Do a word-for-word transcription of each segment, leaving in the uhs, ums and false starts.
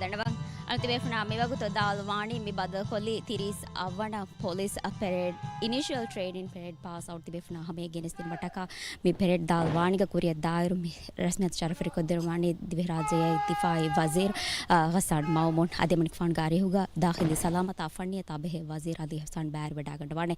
ދަންނަވަން. އަންތިބޭފުނާ މިވަގުތު ދާލް ވާނީ މި ބަދަލުކޮށްލީ ތިރީސް އަށްވަނަ ޕޮލިސް ޕެރޭޑް، އިނިޝިއަލް ޓްރޭނިން ޕެރޭޑް ޕާސް އައުޓް ތިބޭފުނާ ހަމަޔަށް ގެނެސްދިނުމަށްޓަކާ މި ޕެރޭޑް ދާލް ވާނީގަ ކުރިއަށް ދާއިރު މި ރަސްމިއްޔާތު ޝަރަފު ރެކޮށްދެއްވަނީ ދިވެހިރާއްޖޭގެ ދިފާއީ ވަޒީރު، އާ، ޣައްސާން މައުމޫން އަދި އެމަނިކުފާނުގެ އަރިހުގަ ދާޚިލީ ސަލާމަތާ ފަންނިޔަތާ ބެހޭ ވަޒީރު އަލީ އިޙްސާން ބައިވެރިވެވަޑައިގަންނަވާނެ.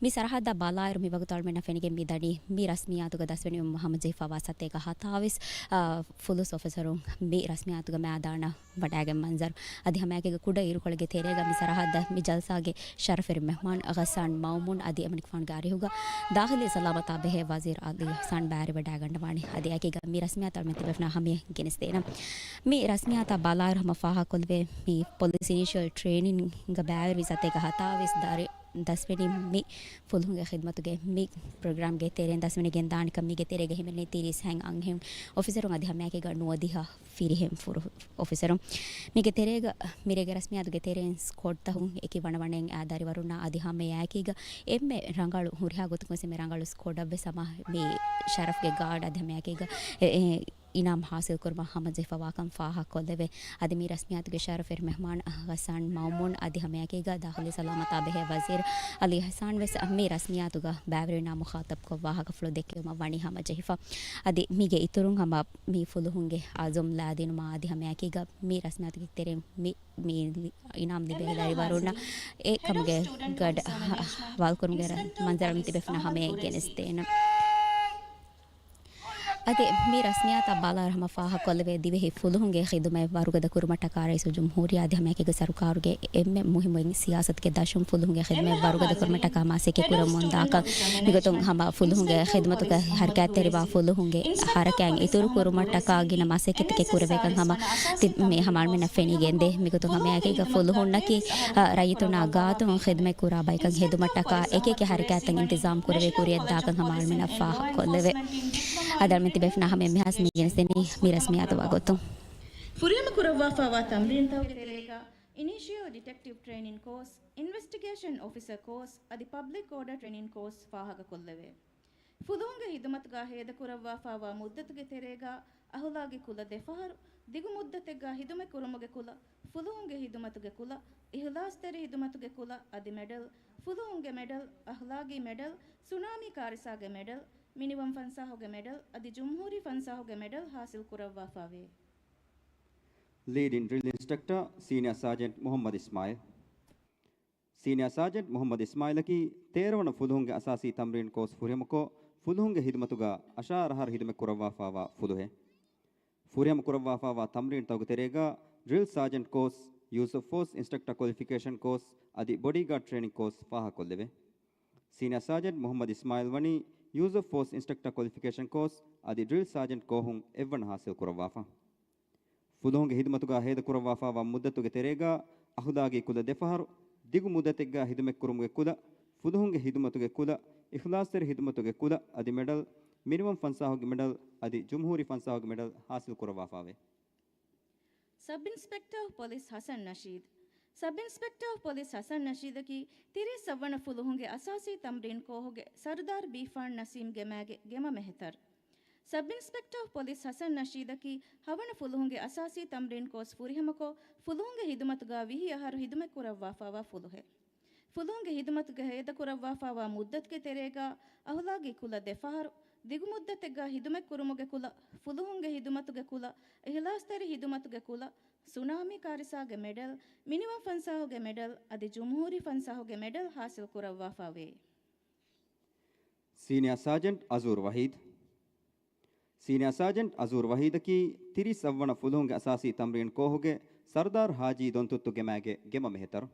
މި ސަރަހައްދަށް ބަލާއިރު މިވަގުތު އަޅުމެންނަށް ފެނިގެން މިދަނީ މި ރަސްމިއްޔާތުގަ ދަސްވެނިވުމަށް ހަމަޖެހިފައިވާ ސަތޭކަ ހަތާވީސް، އާ، ފުލުސް އޮފިސަރުން މި ރަސްމިއްޔާތުގަ މައިދާނަށް ވަޑައިގެން މަންޒަރު. އަދި ހަމައެކީގަ ކުޑަ އިރުކޮޅެއްގެ ތެރޭގަ މި ސަރަހައްދަށް މި ޖަލްސާގެ ޝަރަފުވެރި މެހްމާން ޣައްސާން މައުމޫން އަދި އެމަނިކުފާނުގެ އަރިހުގަ ދާޚިލީ ސަލާމަތާ ބެހޭ ވަޒީރު އަލީ އިޙްސާން ބައިވެރިވެވަޑައިގަންނަވާނެ. އަދި އެކީގަ މި ރަސްމިއްޔާތަށް އަޅުމެން ތިބޭފުނާ ހަމަޔަށް ގެނެސްދޭނަން. މި ރަސްމިއްޔާތަށް ބަލާއިރު ހަމަ ފާހަގަކޮށްލެވޭ މި ޕޮލިސް އިނިޝިއަލް ޓްރޭނިންގަ ބައިވެރިވި ސަތޭކަ ހަތާވީސް ދަރި ދަސްވެނީ މި ފުލުހުންގެ ޚިދުމަތުގެ މި ޕްރޮގްރާމްގެ ތެރެއިން ދަސްވެނިގެން ދާނެކަން މީގެ ތެރޭގަ ހިމެނޭ ތިރީސް ހަތް އަންހެން އޮފިސަރުން އަދި ހަމައެކީގަ ނުވަދިހަ ފިރިހެން ފުރު އޮފިސަރުން. މީގެ ތެރޭގަ މިރޭގެ ރަސްމިއްޔާތުގެ ތެރެއިން ސްކޮޑްތަކުން އެކި ވަނަވަނައިން އާ ދަރިވަރުންނާ އަދި ހަމައެކީގަ އެންމެ ރަނގަޅު ހުރިހާ ގޮތަކުން ވެސް އެންމެ ރަނގަޅު ސްކޮޑަށް ވެސް ހަމަ މި ޝަރަފްގެ ގާޑް އަދި ހަމައެކީގަ އެ، އެ، އިނާމް ހާސިލްކުރުމަށް ހަމަޖެހިފައިވާކަން ފާހަގަކޮށްލެވޭ. އަދި މި ރަސްމިއްޔާތުގެ ޝަރަފުވެރި މެހްމާން ޣައްސާން މައުމޫން އަދި ހަމައެކީގަ ދާޚިލީ ސަލާމަތާ ބެހޭ ވަޒީރު އަލީ އިޙްސާން ވެސް މި ރަސްމިއްޔާތުގަ ބައިވެރިވެންނާ މުޚާޠަބްކޮށް ވާހަކަފުޅު ދެއްކެވުމަށް ވަނީ ހަމަޖެހިފަ. އަދި މީގެ އިތުރުން ހަމަ މި ފުލުހުންގެ އަޒުމް ލާދިނުމާ އަދި ހަމައެކީގަ މި ރަސްމިއްޔާތުގެ ތެރެއިން މި، މި އިނާމް ލިބޭ ދަރިވަރުންނަށް އެ ކަމުގެ ގަޑަށް ހަ-، ހަ-، ހަވާލުކުރުމުގެ މަންޒަރު ތިބޭފުނާ ހަމަޔަށް ގެނެސްދޭނަން. އަދި މި ރަސްމިއްޔާތަށް ބަލާއިރު ހަމަ ފާހަގަކޮށްލެވޭ ދިވެހި ފުލުހުންގެ ޚިދުމަތް ވަރުގަދަ ކުރުމަށްޓަކާ ރައީސުލްޖުމްހޫރިއްޔާ އަދި ހަމައެކީގަ ސަރުކާރުގެ އެންމެ މުހިއްމު ސިޔާސަތުގެ ދަށުން ފުލުހުންގެ ޚިދުމަތް ވަރުގަދަ ކުރުމަށްޓަކާ މަސައްކަތް ކުރަމުންދާކަން މިގޮތުން ހަމަ ފުލުހުންގެ ޚިދުމަތުގަ ހަރަކާތްތެރިވާ ފުލުހުންގެ ހަރަކާތް އިތުރު ކުރުމަށްޓަކާ ގިނަ މަސައްކަތެއް ކުރެވޭކަން ހަމަ ތި-، މި ހަމަ އަޅުމެންނަށް ފެނިގެންދޭ. މިގޮތުން ހަމައެކީގަ ފުލުހުންނަކީ، އަ، ރައްޔިތުންނާ ގާތުން ޚިދުމަތް ކުރާ ބަޔަކަށް ހެދުމަށްޓަކާ އެކިއެކި ހަރަކާތްތައް އިންތިޒާމް ކުރެވި ކުރިއަށްދާކަން ހަމަ އަޅުމެންނަށް ފާހަގަކޮށްލެވޭ. އަދި އަޅުމެން ތިބޭފުނާ ހަމަ މިހާސް މި ގެނެސްދެނީ މި ރަސްމިއްޔާތު ވަގުތު. ފުރިހަމަ ކުރައްވާފައިވާ ތަމްރީންތަކުގެ ތެރޭގަ އިނީޝިއަލް ޑިޓެކްޓިވް ޓްރޭނިން ކޯސް، އިންވެސްޓިގޭޝަން އޮފިސަރ ކޯސް އަދި ޕަބްލިކް އޯޑަރ ޓްރޭނިން ކޯސް ފާހަގަކޮށްލެވޭ. ފުލުހުންގެ ހިދުމަތުގަ ހޭދަކުރައްވާފައިވާ މުއްދަތުގެ ތެރޭގަ އަހުލާގީ ކުލަ ދެފަހަރު، ދިގު މުއްދަތެއްގަ ހިދުމަތްކުރުމުގެ ކުލަ، ފުލުހުންގެ ހިދުމަތުގެ ކުލަ، އިހުލާސްތެރި ހިދުމަތުގެ ކުލަ އަދި މެޑަލް، ފުލުހުންގެ މެޑަލް، އަހުލާގީ މެޑަލް، ސުނާމީ ކާރިސާގެ މެޑަލް، މިނިވަން ފަންސާހުގެ މެޑަލް އަދި ޖުމްހޫރީ ފަންސާހުގެ މެޑަލް ހާސިލް ކުރައްވާފައިވޭ. ލީޑިން ޑްރިލް އިންސްޓްރަކްޓަރ ސީނިއަރ ސާޖެންޓް މުހައްމަދު އިސްމާއިލް. ސީނިއަރ ސާޖެންޓް މުހައްމަދު އިސްމާއިލަކީ ތޭރަ ވަނަ ފުލުހުންގެ އަސާސީ ތަމްރީން ކޯސް ފުރިހަމަކޮށް، ފުލުހުންގެ ހިދުމަތުގަ އަށާރަ އަހަރު ހިދުމަތް ކުރައްވާފައިވާ ފުލުހެއް. ފުރިހަމަ ކުރައްވާފައިވާ ތަމްރީންތަކުގެ ތެރޭގަ ޑްރިލް ސާޖެންޓް ކޯސް، ޔޫސް އޮފް ފޯސް އިންސްޓްރަކްޓަރ ކޮލިފިކޭޝަން ކޯސް އަދި ބޮޑީގާޑް ޓްރޭނިން ކޯސް ފާހަގަކޮށްލެވޭ. ސީނިއަރ ސާޖެންޓް މުހައްމަދު އިސްމާއިލް ވަނީ ޔޫސް އޮފް ފޯސް އިންސްޓްރަކްޓަރ ކޮލިފިކޭޝަން ކޯސް އަދި ޑްރިލް ސާޖެންޓް ކޯހުން އެއްވަނަ ހާސިލް ކުރައްވާފަ. ފުލުހުންގެ ހިދުމަތުގަ ހޭދަކުރައްވާފައިވާ މުއްދަތުގެ ތެރޭގަ އަހުލާގީ ކުލަ ދެފަހަރު، ދިގު މުއްދަތެއްގަ ހިދުމަތްކުރުމުގެ ކުލަ، ފުލުހުންގެ ހިދުމަތުގެ ކުލަ، އިޚްލާޞްތެރި ހިދުމަތުގެ ކުލަ އަދި މެޑަލް، މިނިވަން ފަންސާހުގެ މެޑަލް އަދި ޖުމްހޫރީ ފަންސާހުގެ މެޑަލް ހާސިލް ކުރައްވާފައިވޭ. ސަބް އިންސްޕެކްޓަރ އޮފް ޕޮލިސް ހަސަން ނަޝީދު. ސަބް އިންސްޕެކްޓަރ އޮފް ޕޮލިސް ހަސަން ނަޝީދަކީ ތިރީސް އަށްވަނަ ފުލުހުންގެ އަސާސީ ތަމްރީން ކޯހުގެ ސަރުދާރު ބީފާން ނަސީމް ގެމާގެ ގެމަ މެހެތަރު. ސަބް އިންސްޕެކްޓަރ އޮފް ޕޮލިސް ހަސަން ނަޝީދަކީ ހަވަނަ ފުލުހުންގެ އަސާސީ ތަމްރީން ކޯސް ފުރިހަމަކޮށް، ފުލުހުންގެ ހިދުމަތުގަ ވިހި އަހަރު ހިދުމަތް ކުރައްވާފައިވާ ފުލުހެއް. ފުލުހުންގެ ހިދުމަތުގަ ހޭދަކުރައްވާފައިވާ މުއްދަތުގެ ތެރޭގަ އަހުލާގީ ކުލަ ދެފަހަރު، ދިގު މުއްދަތެއްގަ ހިދުމަތްކުރުމުގެ ކުލަ، ފުލުހުންގެ ހިދުމަތުގެ ކުލަ، އިހްލާސްތެރި ހިދުމަތުގެ ކުލަ، ސުނާމީ ކާރިސާގެ މެޑަލް، މިނިވަން ފަންސާހުގެ މެޑަލް އަދި ޖުމްހޫރީ ފަންސާހުގެ މެޑަލް ހާސިލް ކުރައްވާފައިވޭ. ސީނިއަރ ސާޖެންޓް އަޒޫރް ވަހީދު. ސީނިއަރ ސާޖެންޓް އަޒޫރް ވަހީދަކީ ތިރީސް އަށްވަނަ ފުލުހުންގެ އަސާސީ ތަމްރީން ކޯހުގެ ސަރުދާރު ހާޖީ ދޮންތުއްތު ގެމާގެ ގެމަ މެހެތަރު.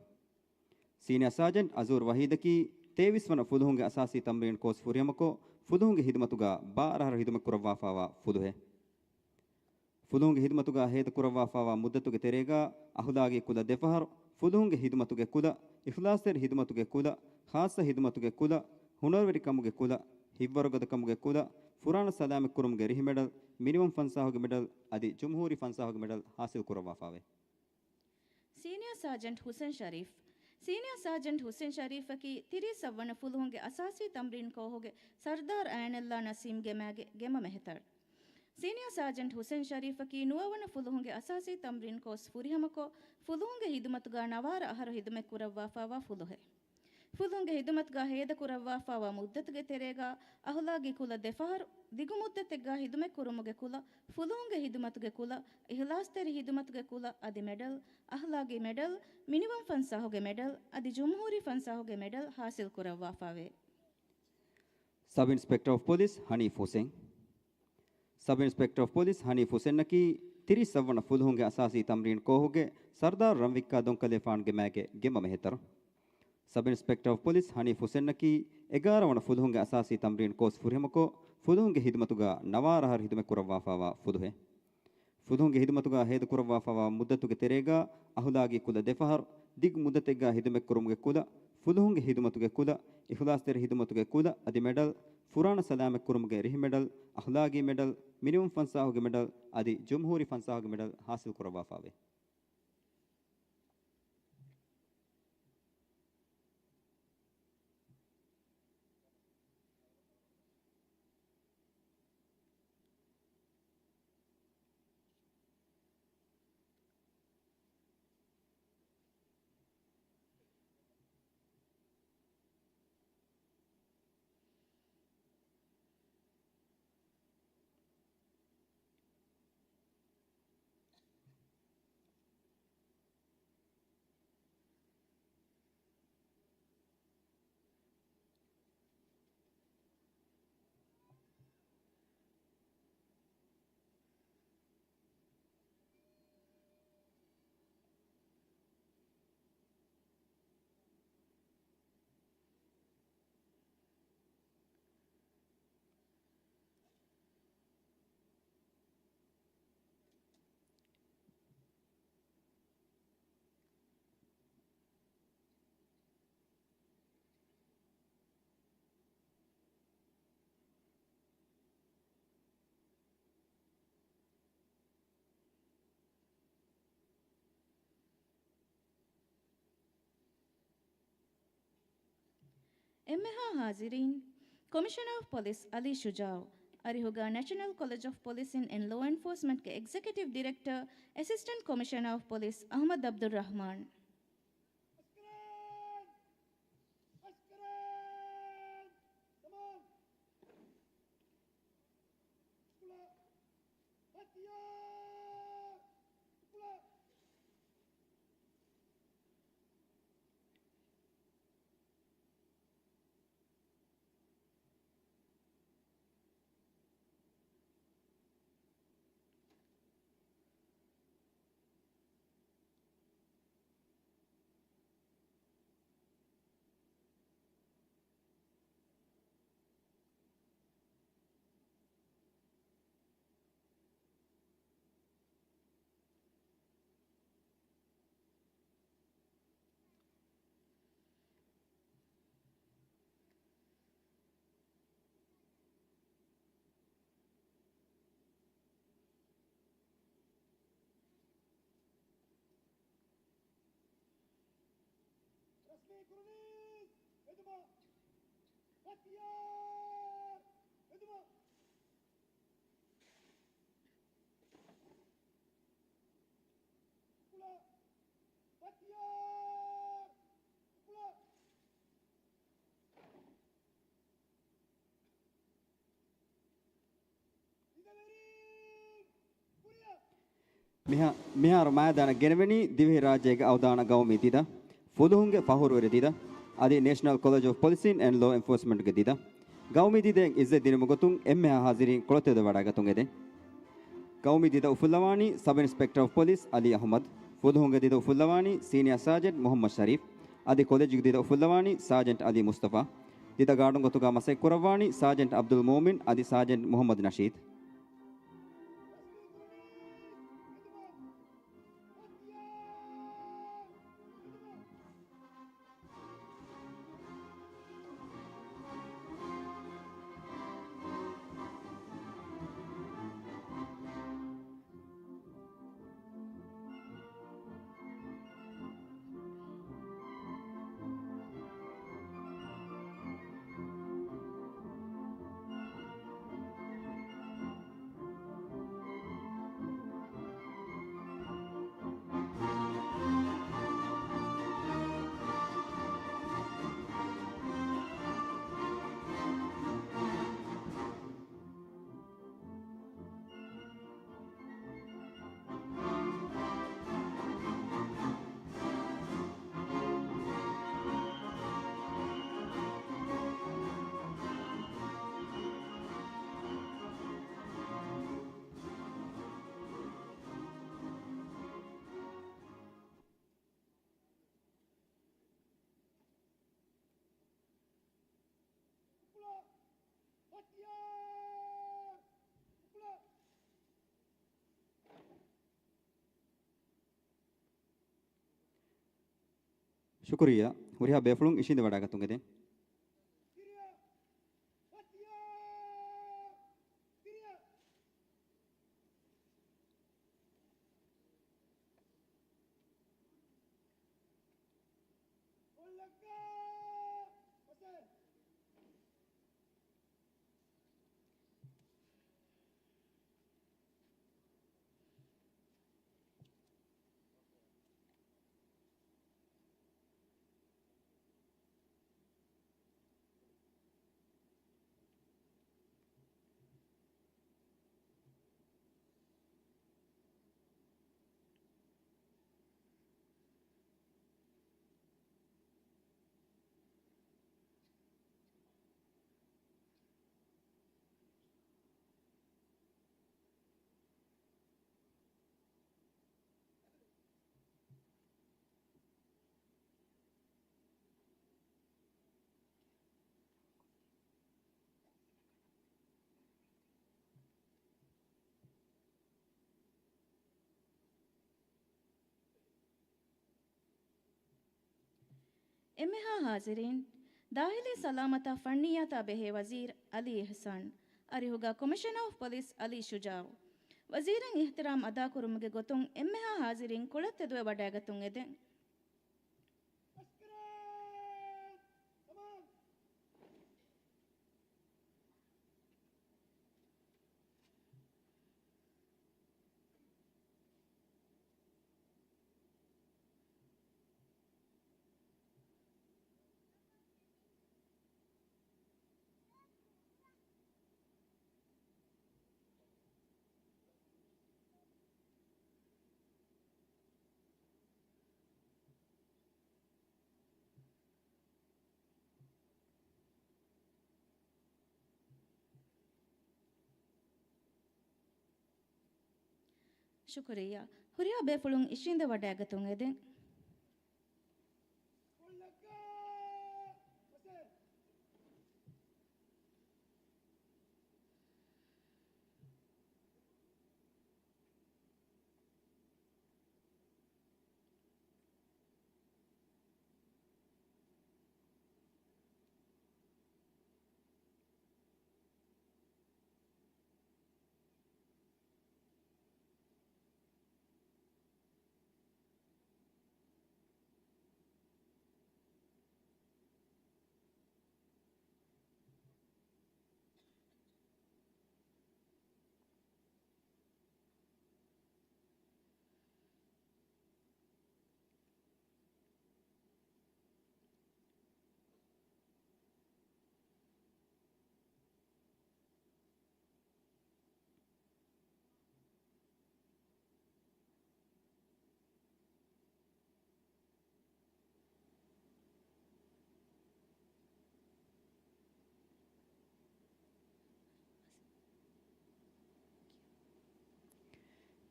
ސީނިއަރ ސާޖެންޓް އަޒޫރް ވަހީދަކީ ތޭވީސް ވަނަ ފުލުހުންގެ އަސާސީ ތަމްރީން ކޯސް ފުރިހަމަކޮށް، ފުލުހުންގެ ހިދުމަތުގަ ބާރަ އަހަރު ހިދުމަތް ކުރައްވާފައިވާ ފުލުހެއް. ފުލުހުންގެ ހިދުމަތުގަ ހޭދަކުރައްވާފައިވާ މުއްދަތުގެ ތެރޭގަ އަހުލާގީ ކުލަ ދެފަހަރު، ފުލުހުންގެ ހިދުމަތުގެ ކުލަ، އިޚްލާޞްތެރި ހިދުމަތުގެ ކުލަ، ޚާއްޞަ ހިދުމަތުގެ ކުލަ، ހުނަރުވެރިކަމުގެ ކުލަ، ހިތްވަރުގަދަކަމުގެ ކުލަ، ފުރާނަ ސަލާމަތްކުރުމުގެ ރިހިމެޑަލް، މިނިވަން ފަންސާހުގެ މެޑަލް އަދި ޖުމްހޫރީ ފަންސާހުގެ މެޑަލް ހާސިލް ކުރައްވާފައިވޭ. ސީނިއަރ ސާޖެންޓް ހުސެން ޝަރީފް. ސީނިއަރ ސާޖެންޓް ހުސެން ޝަރީފަކީ ތިރީސް އަށްވަނަ ފުލުހުންގެ އަސާސީ ތަމްރީން ކޯހުގެ ސަރުދާރު އަޔަނެއްލާ ނަސީމް ގެމާގެ ގެމަ މެހެތަރު. ސީނިއާ ސާޖެންޓް ހުސެން ޝަރީފަކީ ނުވަވަނަ ފުލުހުންގެ އަސާސީ ތަމްރީން ކޯސް ފުރިހަމަކޮށް، ފުލުހުންގެ ހިދުމަތުގަ ނަވާރަ އަހަރު ހިދުމަތް ކުރައްވާފާވާ ފުލުހެއް. ފުލުހުންގެ ހިދުމަތުގަ ހޭދަ ކުރައްވާފާވާ މުއްދަތުގެ ތެރޭގަ އަހުލާގީ ކުލަ ދެފަހަރު، ދިގު މުއްދަތެއްގަ ހިދުމަތް ކުރުމުގެ ކުލަ، ފުލުހުންގެ ހިދުމަތުގެ ކުލަ، އިހުލާސްތެރި ހިދުމަތުގެ ކުލަ އަދި މެޑަލް، އަހްލާގީ މެޑަލް، މިނިވަން ފަންސާހުގެ މެޑަލް އަދި ޖުމްހޫރީ ފަންސާހުގެ މެޑަލް ހާސިލް ކުރައްވާފާވޭ. ސަބް އިންސްޕެކްޓަރ އޮފް ޕޮލިސް ހަނީފް ހުސެން. ސަބް އިންސްޕެކްޓަރ އޮފް ޕޮލިސް ހަނީފް ހުސެންއަކީ ތިރީސް ސައްވަނަ ފުލުހުންގެ އަސާސީ ތަމްރީން ކޯހުގެ ސަރްދާރު ރަންވިއްކާ ދޮންކަލޭފާނުގެ މާގެ ގެންވަމެހެއްތަރު. ސަބް އިންސްޕެކްޓަރ އޮފް ޕޮލިސް ހަނީފް ހުސެންއަކީ އެގާރަ ވަނަ ފުލުހުންގެ އަސާސީ ތަމްރީން ކޯސް ފުރިހަމަކޮށް، ފުލުހުންގެ ހިދުމަތުގަ ނަވާރަ އަހަރު ހިދުމަތް ކުރައްވާފާވާ ފުލުހެއް. ފުލުހުންގެ ހިދުމަތުގަ ހޭދަކުރައްވާފާވާ މުއްދަތުގެ ތެރޭގަ އަހުލާގީ ކުލަ ދެފަހަރު، ދިގު މުއްދަތެއްގަ ހިދުމަތްކުރުމުގެ ކުލަ، ފުލުހުންގެ ހިދުމަތުގެ ކުލަ، އިޚްލާސްތެރި ހިދުމަތުގެ ކުލަ އަދި މެޑަލް، ފުރާނަ ސަލާމަތްކުރުމުގެ ރިހި މެޑަލް، އަހުލާގީ މެޑަލް، މިނިވަން ފަންސާހުގެ މެޑަލް އަދި ޖުމްހޫރީ ފަންސާހުގެ މެޑަލް ހާސިލް ކުރައްވާފާވޭ. އެންމެހާ ހާޒިރީން، ކޮމިޝަނަރ އޮފް ޕޮލިސް އަލީ ޝުޖާއު، އަރިހުގަ ނެޝަނަލް ކޮލެޖް އޮފް ޕޮލިސިން އެންޑް ލޯ އެންފޯސްމަންޓްގެ އެގްޒެކެޓިވް ޑިރެކްޓަރ، އެސިސްޓެންޓް ކޮމިޝަނަރ އޮފް ޕޮލިސް އަހްމަދު އަބްދުއްރަހްމާން. ރަސްމީ ކުރުނީ އެދުމަށް ހަތިޔާރު އެދުމަށް. ކުޅަ ހަތިޔާރު ކުޅަ. މިހާ-، މިހާރު މައިދާނަށް ގެނެވެނީ ދިވެހިރާއްޖޭގެ އަވަދާނަ ގައުމީ ދިދަ، ފުލުހުންގެ ފަހުރުވެރި ދިދަ، އަދި ނޭޝަނަލް ކޮލެޖް އޮފް ޕޮލިސިން އެންޑް ލޯ އެންފޯސްމަންޓްގެ ދިދަ. ގައުމީ ދިދައިން އިއްޒަތް ދިނުމުގެ ގޮތުން އެންމެހާ ހާޒިރީން ކޮޅަށް ތެދުވެވަޑައިގަތުން އެދެން. ގައުމީ ދިދަ އުފުއްލަވާނީ ސަބް އިންސްޕެކްޓަރ އޮފް ޕޮލިސް އަލީ އަހުމަދު، ފުލުހުންގެ ދިދަ އުފުއްލަވާނީ ސީނިއާ ސާޖެންޓް މުހައްމަދު ޝަރީފް، އަދި ކޮލެޖުގެ ދިދަ އުފުއްލަވާނީ ސާޖެންޓް އަލީ މުސްތަފާ. ދިދަ ގާޑުން ގޮތުގަ މަސައްކަތް ކުރައްވާނީ ސާޖެންޓް އަބްދުލް މުއުމިން އަދި ސާޖެންޓް މުހައްމަދު ނަޝީދު. ޝުކުރިއްޔާ. ހުރިހާ ބޭފުޅުން އިށީނދެވަޑައިގަތުން އެދެން. އެންމެހާ ޙާޟިރީން، ދާޚިލީ ސަލާމަތާ ފަންނިއްޔާތާ ބެހޭ ވަޒީރު ޢަލީ އިޙްސާން، އަރިހުގަ ކޮމިޝަނަރ އޮފް ޕޮލިސް ޢަލީ ޝުޖާޢު، ވަޒީރަށް އިޙްތިރާމް އަދާކުރުމުގެ ގޮތުން އެންމެހާ ޙާޟިރީން ކުޅަ ތެދުވެވަޑައިގަތުން އެދެން. ޝުކުރިއްޔާ. ހުރިހާ ބޭފުޅުން އިށީނދެވަޑައިގަތުން އެދެން.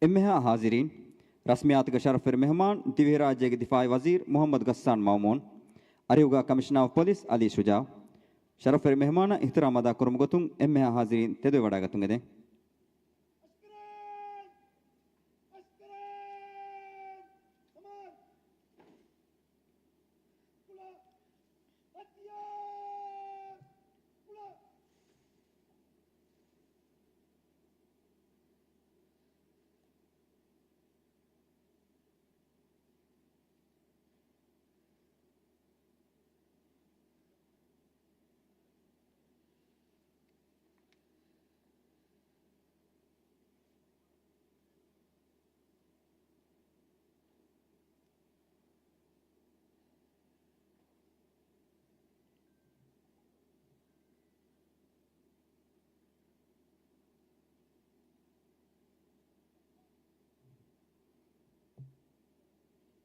އެންމެހާ ޙާޟިރީން، ރަސްމިއްޔާތުގެ ޝަރަފުވެރި މެހުމާން، ދިވެހިރާއްޖޭގެ ދިފާޢީ ވަޒީރު މުޙައްމަދު ޣައްސާން މައުމޫން، އަރިހުގަ ކަމިޝަނަރ އޮފް ޕޮލިސް ޢަލީ ޝުޖާޢު. ޝަރަފުވެރި މެހުމާނަށް އިޙްތިރާމް އަދާކުރުމުގެ ގޮތުން އެންމެހާ ޙާޟިރީން ތެދުވެވަޑައިގަތުން އެދެން.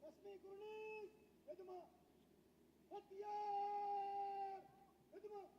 ރަސްމީ ކުރުނީ ހެދުމަށް. ހަތިޔާރު ހެދުމަށް.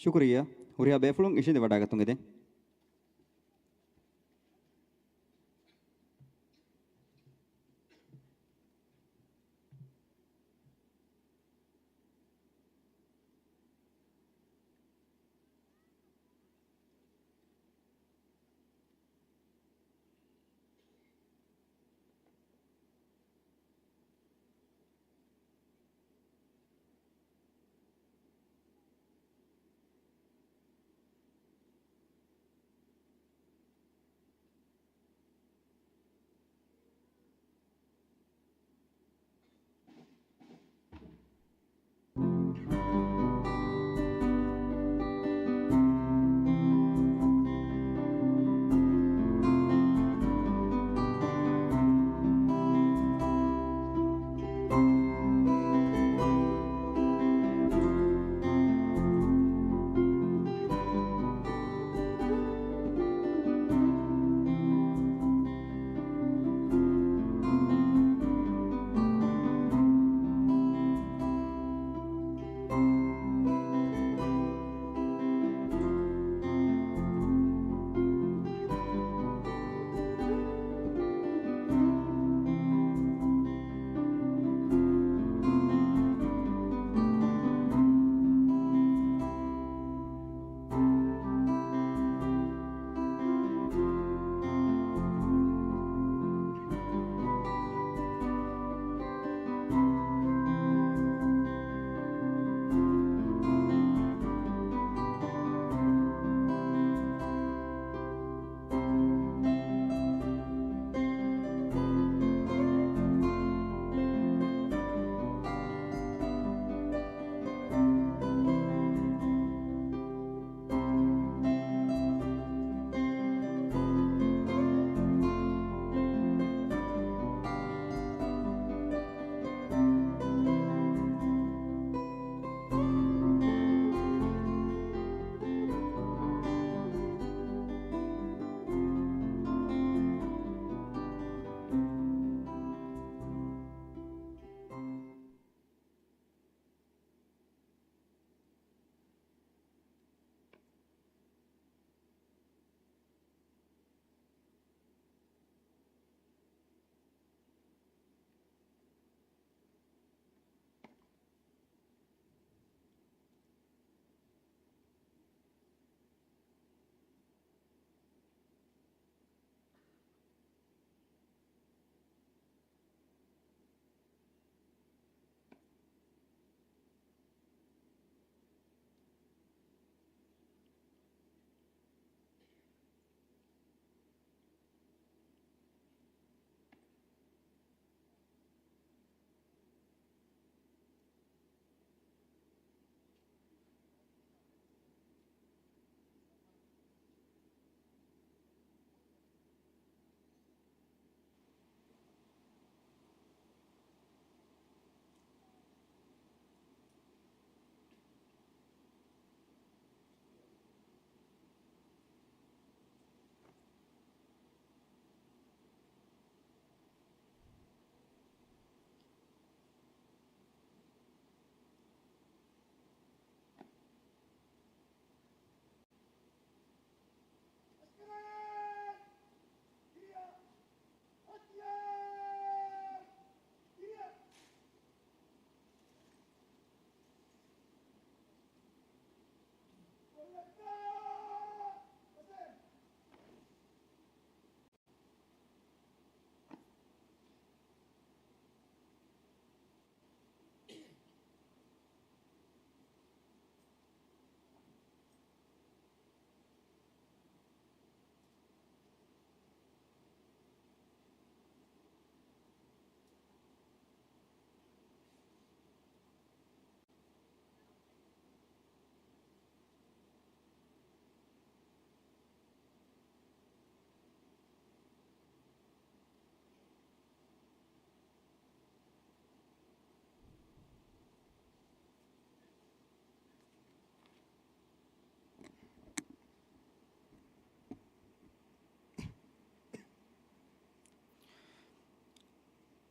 ޝުކުރިއްޔާ. ހުރިހާ ބޭފުޅުން އިށީނދެ ވަޑައިގަތުން އެދެން.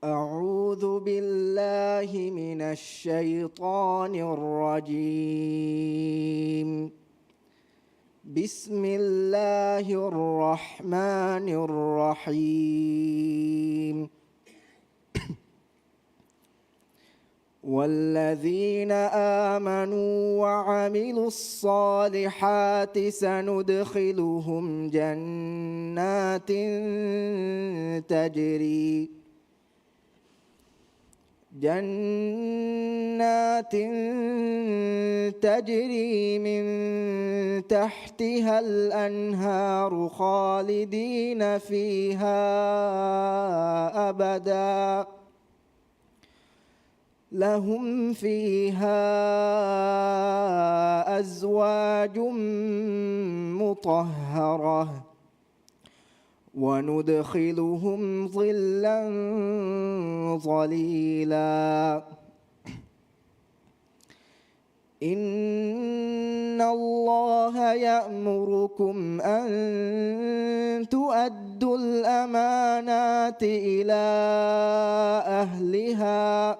أعوذ بالله من الشيطان الرجيم. بسم الله الرحمن الرحيم. والذين آمنوا وعملوا الصالحات سندخلهم جنات تجري جنات تجري من تحتها الأنهار خالدين فيها أبدا لهم فيها أزواج مطهرة وندخلهم ظلا ظليلا. إن الله يأمركم أن تؤدوا الأمانات إلى أهلها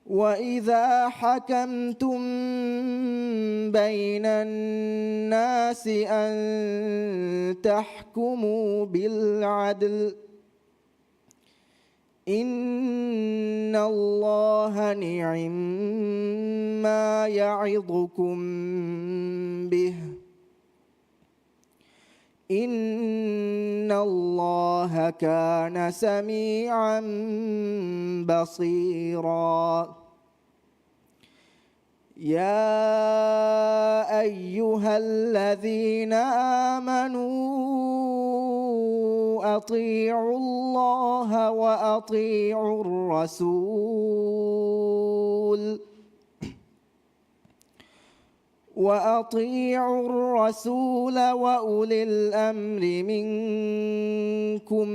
وإذا حكمتم بين الناس أن تحكموا بالعدل إن الله نعم ما يعظكم به إن الله كان سميعا بصيرا. يا أيها الذين آمنوا أطيعوا الله وأطيعوا الرسول وأطيعوا الرسول وأولي الأمر منكم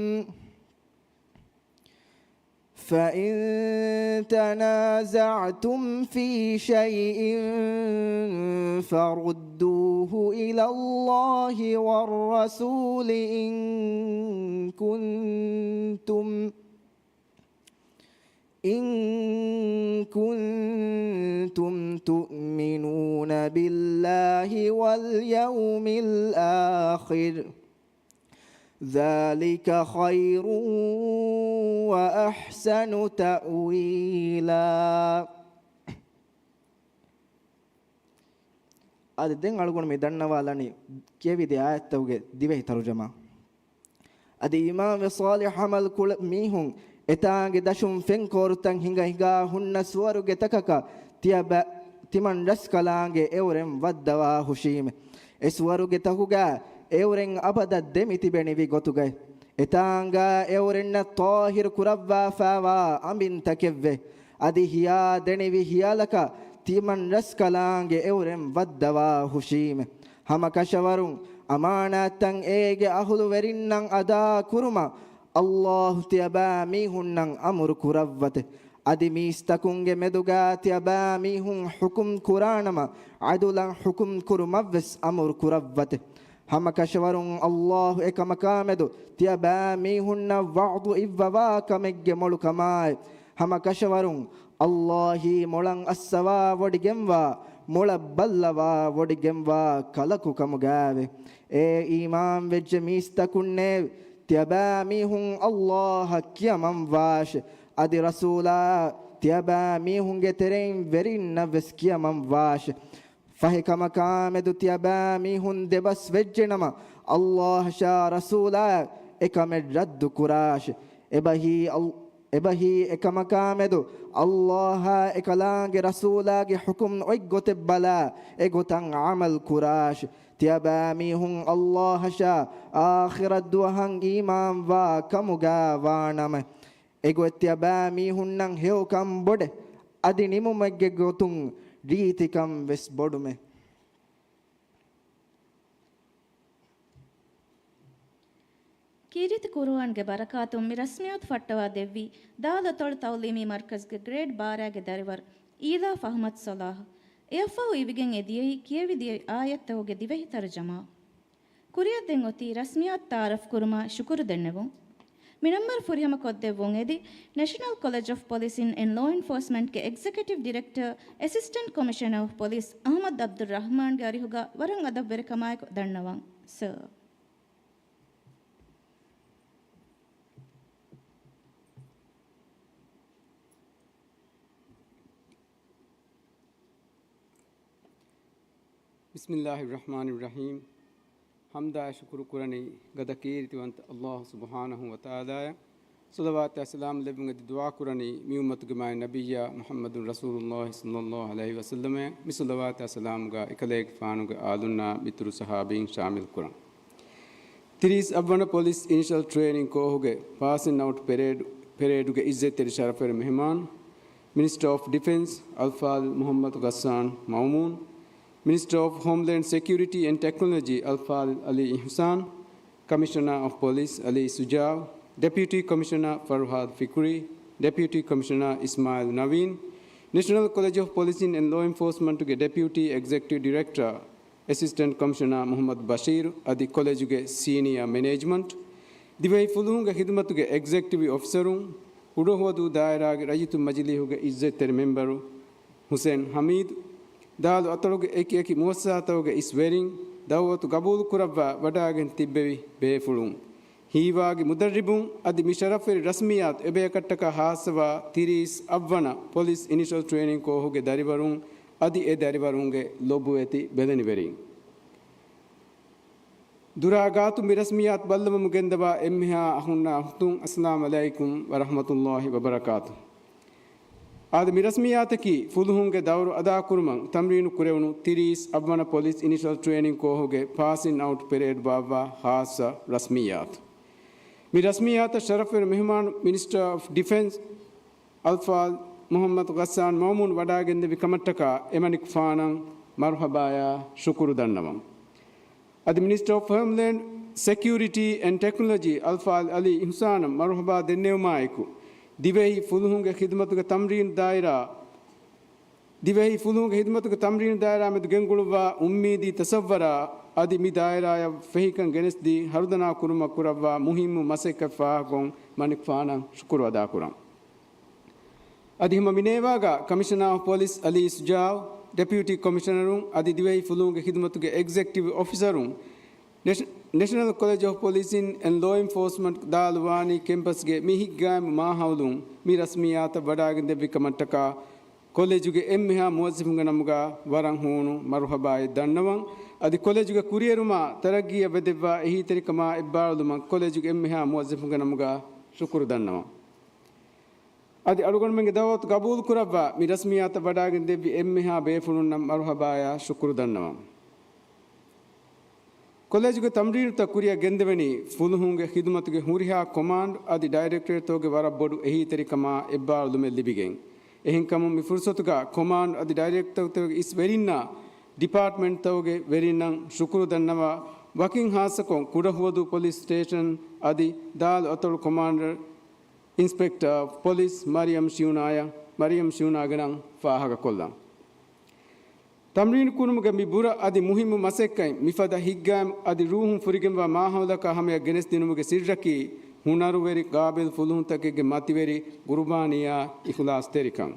فإن تنازعتم في شيء فردوه إلى الله والرسول إن كنتم إن كنتم تؤمنون بالله واليوم الآخر ذلك خير وأحسن تأويلا. އަދި ދެން އަޅުގަނޑު މި ދަންނަވާލަނީ ކިޔެވި ދެ އާޔަތްތަކުގެ ދިވެހި ތަރުޖަމާ. އަދި އީމާންވެ ޞާލިޙު ޢަމަލު ކުޅެ މީހުން އެތާނގެ ދަށުން ފެންކޯރުތައް ހިނގަ ހިނގާ ހުންނަ ސުވަރުގެތަކަކަށް ތިޔަބަ-، ތިމަން ރަސްކަލާނގެ އެއުރެން ވައްދަވާ ހުށީމެ. އެ ސުވަރުގެތަކުގަ އެއުރެން އަބަދަށް ދެމިތިބެނިވި ގޮތުގައި އެތާނގަ އެއުރެންނަށް ޠާހިރު ކުރައްވާފައިވާ އަނބިންތަކެއްވެ. އަދި ހިޔާ ދެނިވި ހިޔާލަކަށް ތިމަން ރަސްކަލާނގެ އެއުރެން ވައްދަވާ ހުށީމެ. ހަމަކަށަވަރުން އަމާނާތްތައް އޭގެ އަހުލުވެރިންނަށް އަދާ ކުރުމަށް ﷲ ތިޔަބައިމީހުންނަށް އަމުރު ކުރައްވަތެ. އަދި މީސްތަކުންގެ މެދުގަ ތިޔަބައިމީހުން ޙުކުމް ކުރާނަމަ، ޢަދުލަށް ޙުކުމް ކުރުމަށްވެސް އަމުރު ކުރައްވަތެ. ހަމަކަށަވަރުން ﷲ އެކަމަކާމެދު ތިޔަބައިމީހުންނަށް ވަޢުޡު އިއްވަވާ ކަމެއްގެ މޮޅުކަމާއި، ހަމަކަށަވަރުން ﷲ އީ މޮޅަށް އައްސަވާ ވޮޑިގެންވާ، މޮޅަށް ބައްލަވާ ވޮޑިގެންވާ ކަލަކު ކަމުގައެވެ. އޭ އީމާންވެއްޖެ މީސްތަކުންނޭވެ! ތިޔަބައިމީހުން ﷲ އަށް ކިޔަމަންވާށެ. އަދި ރަސޫލާ ތިޔަބައިމީހުންގެ ތެރެއިން ވެރިންނަށްވެސް ކިޔަމަންވާށެ. ފަހެކަމަކާމެދު ތިޔަބައިމީހުން ދެބަސް ވެއްޖެނަމަ، ﷲ އަށާ ރަސޫލާ އެކަމެއް ރައްދު ކުރާށެ. އެބަހީ އަލް-، އެބަހީ އެކަމަކާމެދު ﷲ އާ އެކަލާނގެ ރަސޫލާގެ ޙުކުމް އޮތްގޮތެއް ބަލާ، އެގޮތަށް ޢަމަލު ކުރާށެ. ތިޔަބައިމީހުން ﷲ އަށާ އާޚިރަތްދުވަހަށް އީމާންވާ ކަމުގަ ވާނަމަ، އެގޮތް ތިޔަބައިމީހުންނަށް ހެޔޮކަން ބޮޑެ، އަދި ނިމުމެއްގެ ގޮތުން ރީތިކަން ވެސް ބޮޑުމެ. ކީރިތި ޤުރުއާންގެ ބަރަކާތުން މި ރަސްމިއްޔާތު ފައްޓަވާ ދެއްވީ ދާލަތޮޅު ތަޢުލީމީ މަރްކަޒްގެ ގްރޭޑް ބާރައިގެ ދަރިވަރު އީލާފް އަޙްމަދު ޞަލާޙް. އެއަށްފަހު އިވިގެން އެ ދިޔައީ ކިޔެވި ދިޔަ އާޔަތްތަކުގެ ދިވެހި ތަރުޖަމާ. ކުރިއަށް ދެން އޮތީ ރަސްމިއްޔާތު ތަޢާރަފް ކުރުމަށް ޝުކުރު ދެންނެވުން. މިނަންބަރު ފުރިހަމަ ކޮށްދެއްވުން އެދި، ނެޝަނަލް ކޮލެޖް އޮފް ޕޮލިސިން އެންޑް ލޯ އެންފޯސްމަންޓްގެ އެގްޒެކެޓިވް ޑިރެކްޓަރ، އެސިސްޓެންޓް ކޮމިޝަނަރ އޮފް ޕޮލިސް އަހުމަދު އަބްދުއްރަހްމާންގެ އަރިހުގަ ވަރަށް އަދަބުވެރިކަމާއެކު ދަންނަވަން، ސާ. ބިސްމިއްލާހި ރަޙްމާނި ރަޙީމް. ޙަމްދާއި ޝުކުރު ކުރަނީ ގަދަ ކީރިތިވަންތަ ﷲ ސުބްޙާނަހޫ ވަތަޢާލާއަށް. ޞަލަވާތާ ސަލާމް ލެއްވުން އެދި ދުޢާ ކުރަނީ މި އުއްމަތުގެ މާތް ނަބިއްޔާ މުޙައްމަދު ރަސޫލުﷲ ޞައްލަﷲ ޢަލައިހި ވަސައްލަމައަށް. މި ޞަލަވާތާ ސަލާމްގަ އެކަލޭގެފާނުގެ އާލުންނާ މިތުރު ޞަޙާބީން ޝާމިލް ކުރަން. ތިރީސް އަށްވަނަ ޕޮލިސް އިނިޝަލް ޓްރޭނިން ކޯހުގެ ޕާސިން އައުޓް ޕެރޭޑް، ޕެރޭޑުގެ އިއްޒަތްތެރި ޝަރަފުވެރި މެހެމާން، މިނިސްޓަރ އޮފް ޑިފެންސް އަލްފާޟިލް މުޙައްމަދު ޣައްސާން މައުމޫން، މިނިސްޓަރ އޮފް ހޯމްލޭންޑް ސެކިއުރިޓީ އެންޑް ޓެކްނޮލޮޖީ އަލްފާޟިލް ޢަލީ އިޙުސާން، ކަމިޝަނަރ އޮފް ޕޮލިސް ޢަލީ ޝުޖާޢު، ޑެޕިއުޓީ ކޮމިޝަނަރ ފަރުހާދު ފިކުރީ، ޑެޕިއުޓީ ކޮމިޝަނަރ އިސްމާޢީލް ނަވީން، ނެޝަނަލް ކޮލެޖް އޮފް ޕޮލިސިން އެންޑް ލޯ އެންފޯސްމަންޓުގެ ޑެޕިއުޓީ އެގްޒެކެޓިވް ޑިރެކްޓަރ، އެސިސްޓެންޓް ކޮމިޝަނަރ މުޙައްމަދު ބަޝީރު އަދި ކޮލެޖުގެ ސީނިއާ މެނޭޖްމަންޓް، ދިވެހި ފުލުހުންގެ ޚިދުމަތުގެ އެގްޒެކެޓިވް އޮފިސަރުން، ކުޑަހުވަދޫ ދާއިރާގެ ރައްޔިތު މަޖިލީހުގެ އިއްޒަތްތެރި މެމްބަރު ޙުސެން ޙަމީދު، ދާލު އަތޮޅުގެ އެކި އެކި މުއައްސަސާތަކުގެ އިސް ވެރިން، ދަޢުވަތު ޤަބޫލު ކުރައްވާ ވަޑައިގެން ތިއްބެވި ބޭފުޅުން، ހީވާގި މުދައްރިބުން އަދި މި ޝަރަފުވެރި ރަސްމިއްޔާތު އެބަޔަކަށްޓަކާ ޚާއްޞަވާ ތިރީސް އަށްވަނަ ޕޮލިސް އިނިޝަލް ޓްރޭނިން ކޯހުގެ ދަރިވަރުން އަދި އެ ދަރިވަރުންގެ ލޮބުވެތި ބެލެނިވެރިން. ދުރާ ގާތު މި ރަސްމިއްޔާތު ބައްލަވަމުން ގެންދަވާ އެންމެހާ އަޚުންނާ އުޚްތުން، އައްސަލާމު ޢަލައިކުމް ވަރަޙްމަތުﷲ ވަބަރަކާތު. އާދެ، މި ރަސްމިއްޔާތަކީ ފުލުހުންގެ ދައުރު އަދާކުރުމަށް ތަމްރީނު ކުރެވުނު ތިރީސް އަށްވަނަ ޕޮލިސް އިނިޝަލް ޓްރޭނިން ކޯހުގެ ޕާސިން އައުޓް ޕެރޭޑް ބާއްވާ ޚާއްޞަ ރަސްމިއްޔާތު. މި ރަސްމިއްޔާތަށް ޝަރަފުވެރި މެހުމާނު މިނިސްޓަރ އޮފް ޑިފެންސް އަލްފާޟިލް މުޙައްމަދު ޣައްސާން މައުމޫން ވަޑައިގެންދެއްވި ކަމަށްޓަކާ އެމަނިކުފާނަށް މަރުޙަބާޔާ ޝުކުރު ދަންނަވަން. އަދި މިނިސްޓަރ އޮފް ހޯމްލޭންޑް ސެކިއުރިޓީ އެންޑް ޓެކްނޮލޮޖީ އަލްފާޟިލް ޢަލީ އިޙުސާނަށް މަރުޙަބާ ދެންނެވުމާއެކު، ދިވެހި ފުލުހުންގެ ޚިދުމަތުގެ ތަމްރީނު ދާއިރާ، ދިވެހި ފުލުހުންގެ ޚިދުމަތުގެ ތަމްރީނު ދާއިރާ މެދު ގެންގުޅުއްވާ އުއްމީދީ ތަސައްވަރާ އަދި މި ދާއިރާޔަށް ފެހިކަން ގެނެސްދީ ހަރުދަނާ ކުރުމަށް ކުރައްވާ މުހިއްމު މަސައްކަތް ފާހަގަކޮށް މަނިކުފާނަށް ޝުކުރު އަދާކުރަން. އަދި ހަމަ މިނޭވާގާ ކަމިޝަނާ އޮފް ޕޮލިސް ޢަލީ ޝުޖާޢު، ޑެޕިއުޓީ ކޮމިޝަނަރުން އަދި ދިވެހި ފުލުހުންގެ ޚިދުމަތުގެ އެގްޒެކެޓިވް އޮފިސަރުން، ނެޝ-، ނެޝަނަލް ކޮލެޖް އޮފް ޕޮލިސިން އެންޑް ލޯ އެންފޯސްމަންޓް ދާލު ވާނީ ކެމްޕަސްގެ މި ހިތްގައިމު މާހައުލުން މި ރަސްމިއްޔާތަށް ވަޑައިގެންދެއްވި ކަމަށްޓަކާ، ކޮލެޖުގެ އެންމެހާ މުވައްޒަފުންގެ ނަމުގާ ވަރަށް ހޫނު މަރުޙަބާއެއް ދަންނަވަން. އަދި ކޮލެޖުގެ ކުރިއެރުމާ ތަރައްގީއަށް ވެދެއްވާ އެހީތެރިކަމާ އެއްބާރުލުމަށް ކޮލެޖުގެ އެންމެހާ މުވައްޒަފުންގެ ނަމުގާ ޝުކުރު ދަންނަވަން. އަދި އަޅުގަނޑުމެންގެ ދަޢުވަތު ޤަބޫލު ކުރައްވާ މި ރަސްމިއްޔާތަށް ވަޑައިގެން ދެއްވި އެންމެހާ ބޭފުޅުންނަށް މަރުޙަބާޔާ ޝުކުރު ދަންނަވަން. ކޮލެޖުގެ ތަމްރީނުތައް ކުރިއަށް ގެންދެވެނީ ފުލުހުންގެ ޚިދުމަތުގެ ހުރިހާ ކޮމާންޑް އަދި ޑައިރެކްޓަރެޓްތަކުގެ ވަރަށް ބޮޑު އެހީތެރިކަމާ އެއްބާރުލުމެއް ލިބިގެން. އެހެންކަމުން މި ފުރުޞަތުގަ ކޮމާންޑް އަދި ޑައިރެކްޓަރުތަކުގެ އިސް ވެރިންނާ ޑިޕާޓްމަންޓްތަކުގެ ވެރިންނަށް ޝުކުރު ދަންނަވާ، ވަކިން ޚާއްޞަކޮށް ކުޑަހުވަދޫ ޕޮލިސް ސްޓޭޝަން އަދި ދާލު އަތޮޅު ކޮމާންޑަރ އިންސްޕެކްޓަރ އޮފް ޕޮލިސް މަރިޔަމް ޝިއުނާޔަށް، މަރިޔަމް ޝިއުނާގެ ނަން ފާހަގަކޮށްލަން. ތަމްރީނު ކުރުމުގެ މި ބުރަ އަދި މުހިއްމު މަސައްކަތް މިފަދަ ހިތްގައިމު އަދި ރޫހުން ފުރިގެންވާ މާހައުލަކާ ހަމަޔަށް ގެނެސްދިނުމުގެ ސިއްރަކީ، ހުނަރުވެރި ގާބިލް ފުލުހުންތަކެއްގެ މަތިވެރި ގުރުބާނީއާ އިޚުލާޞްތެރިކަން.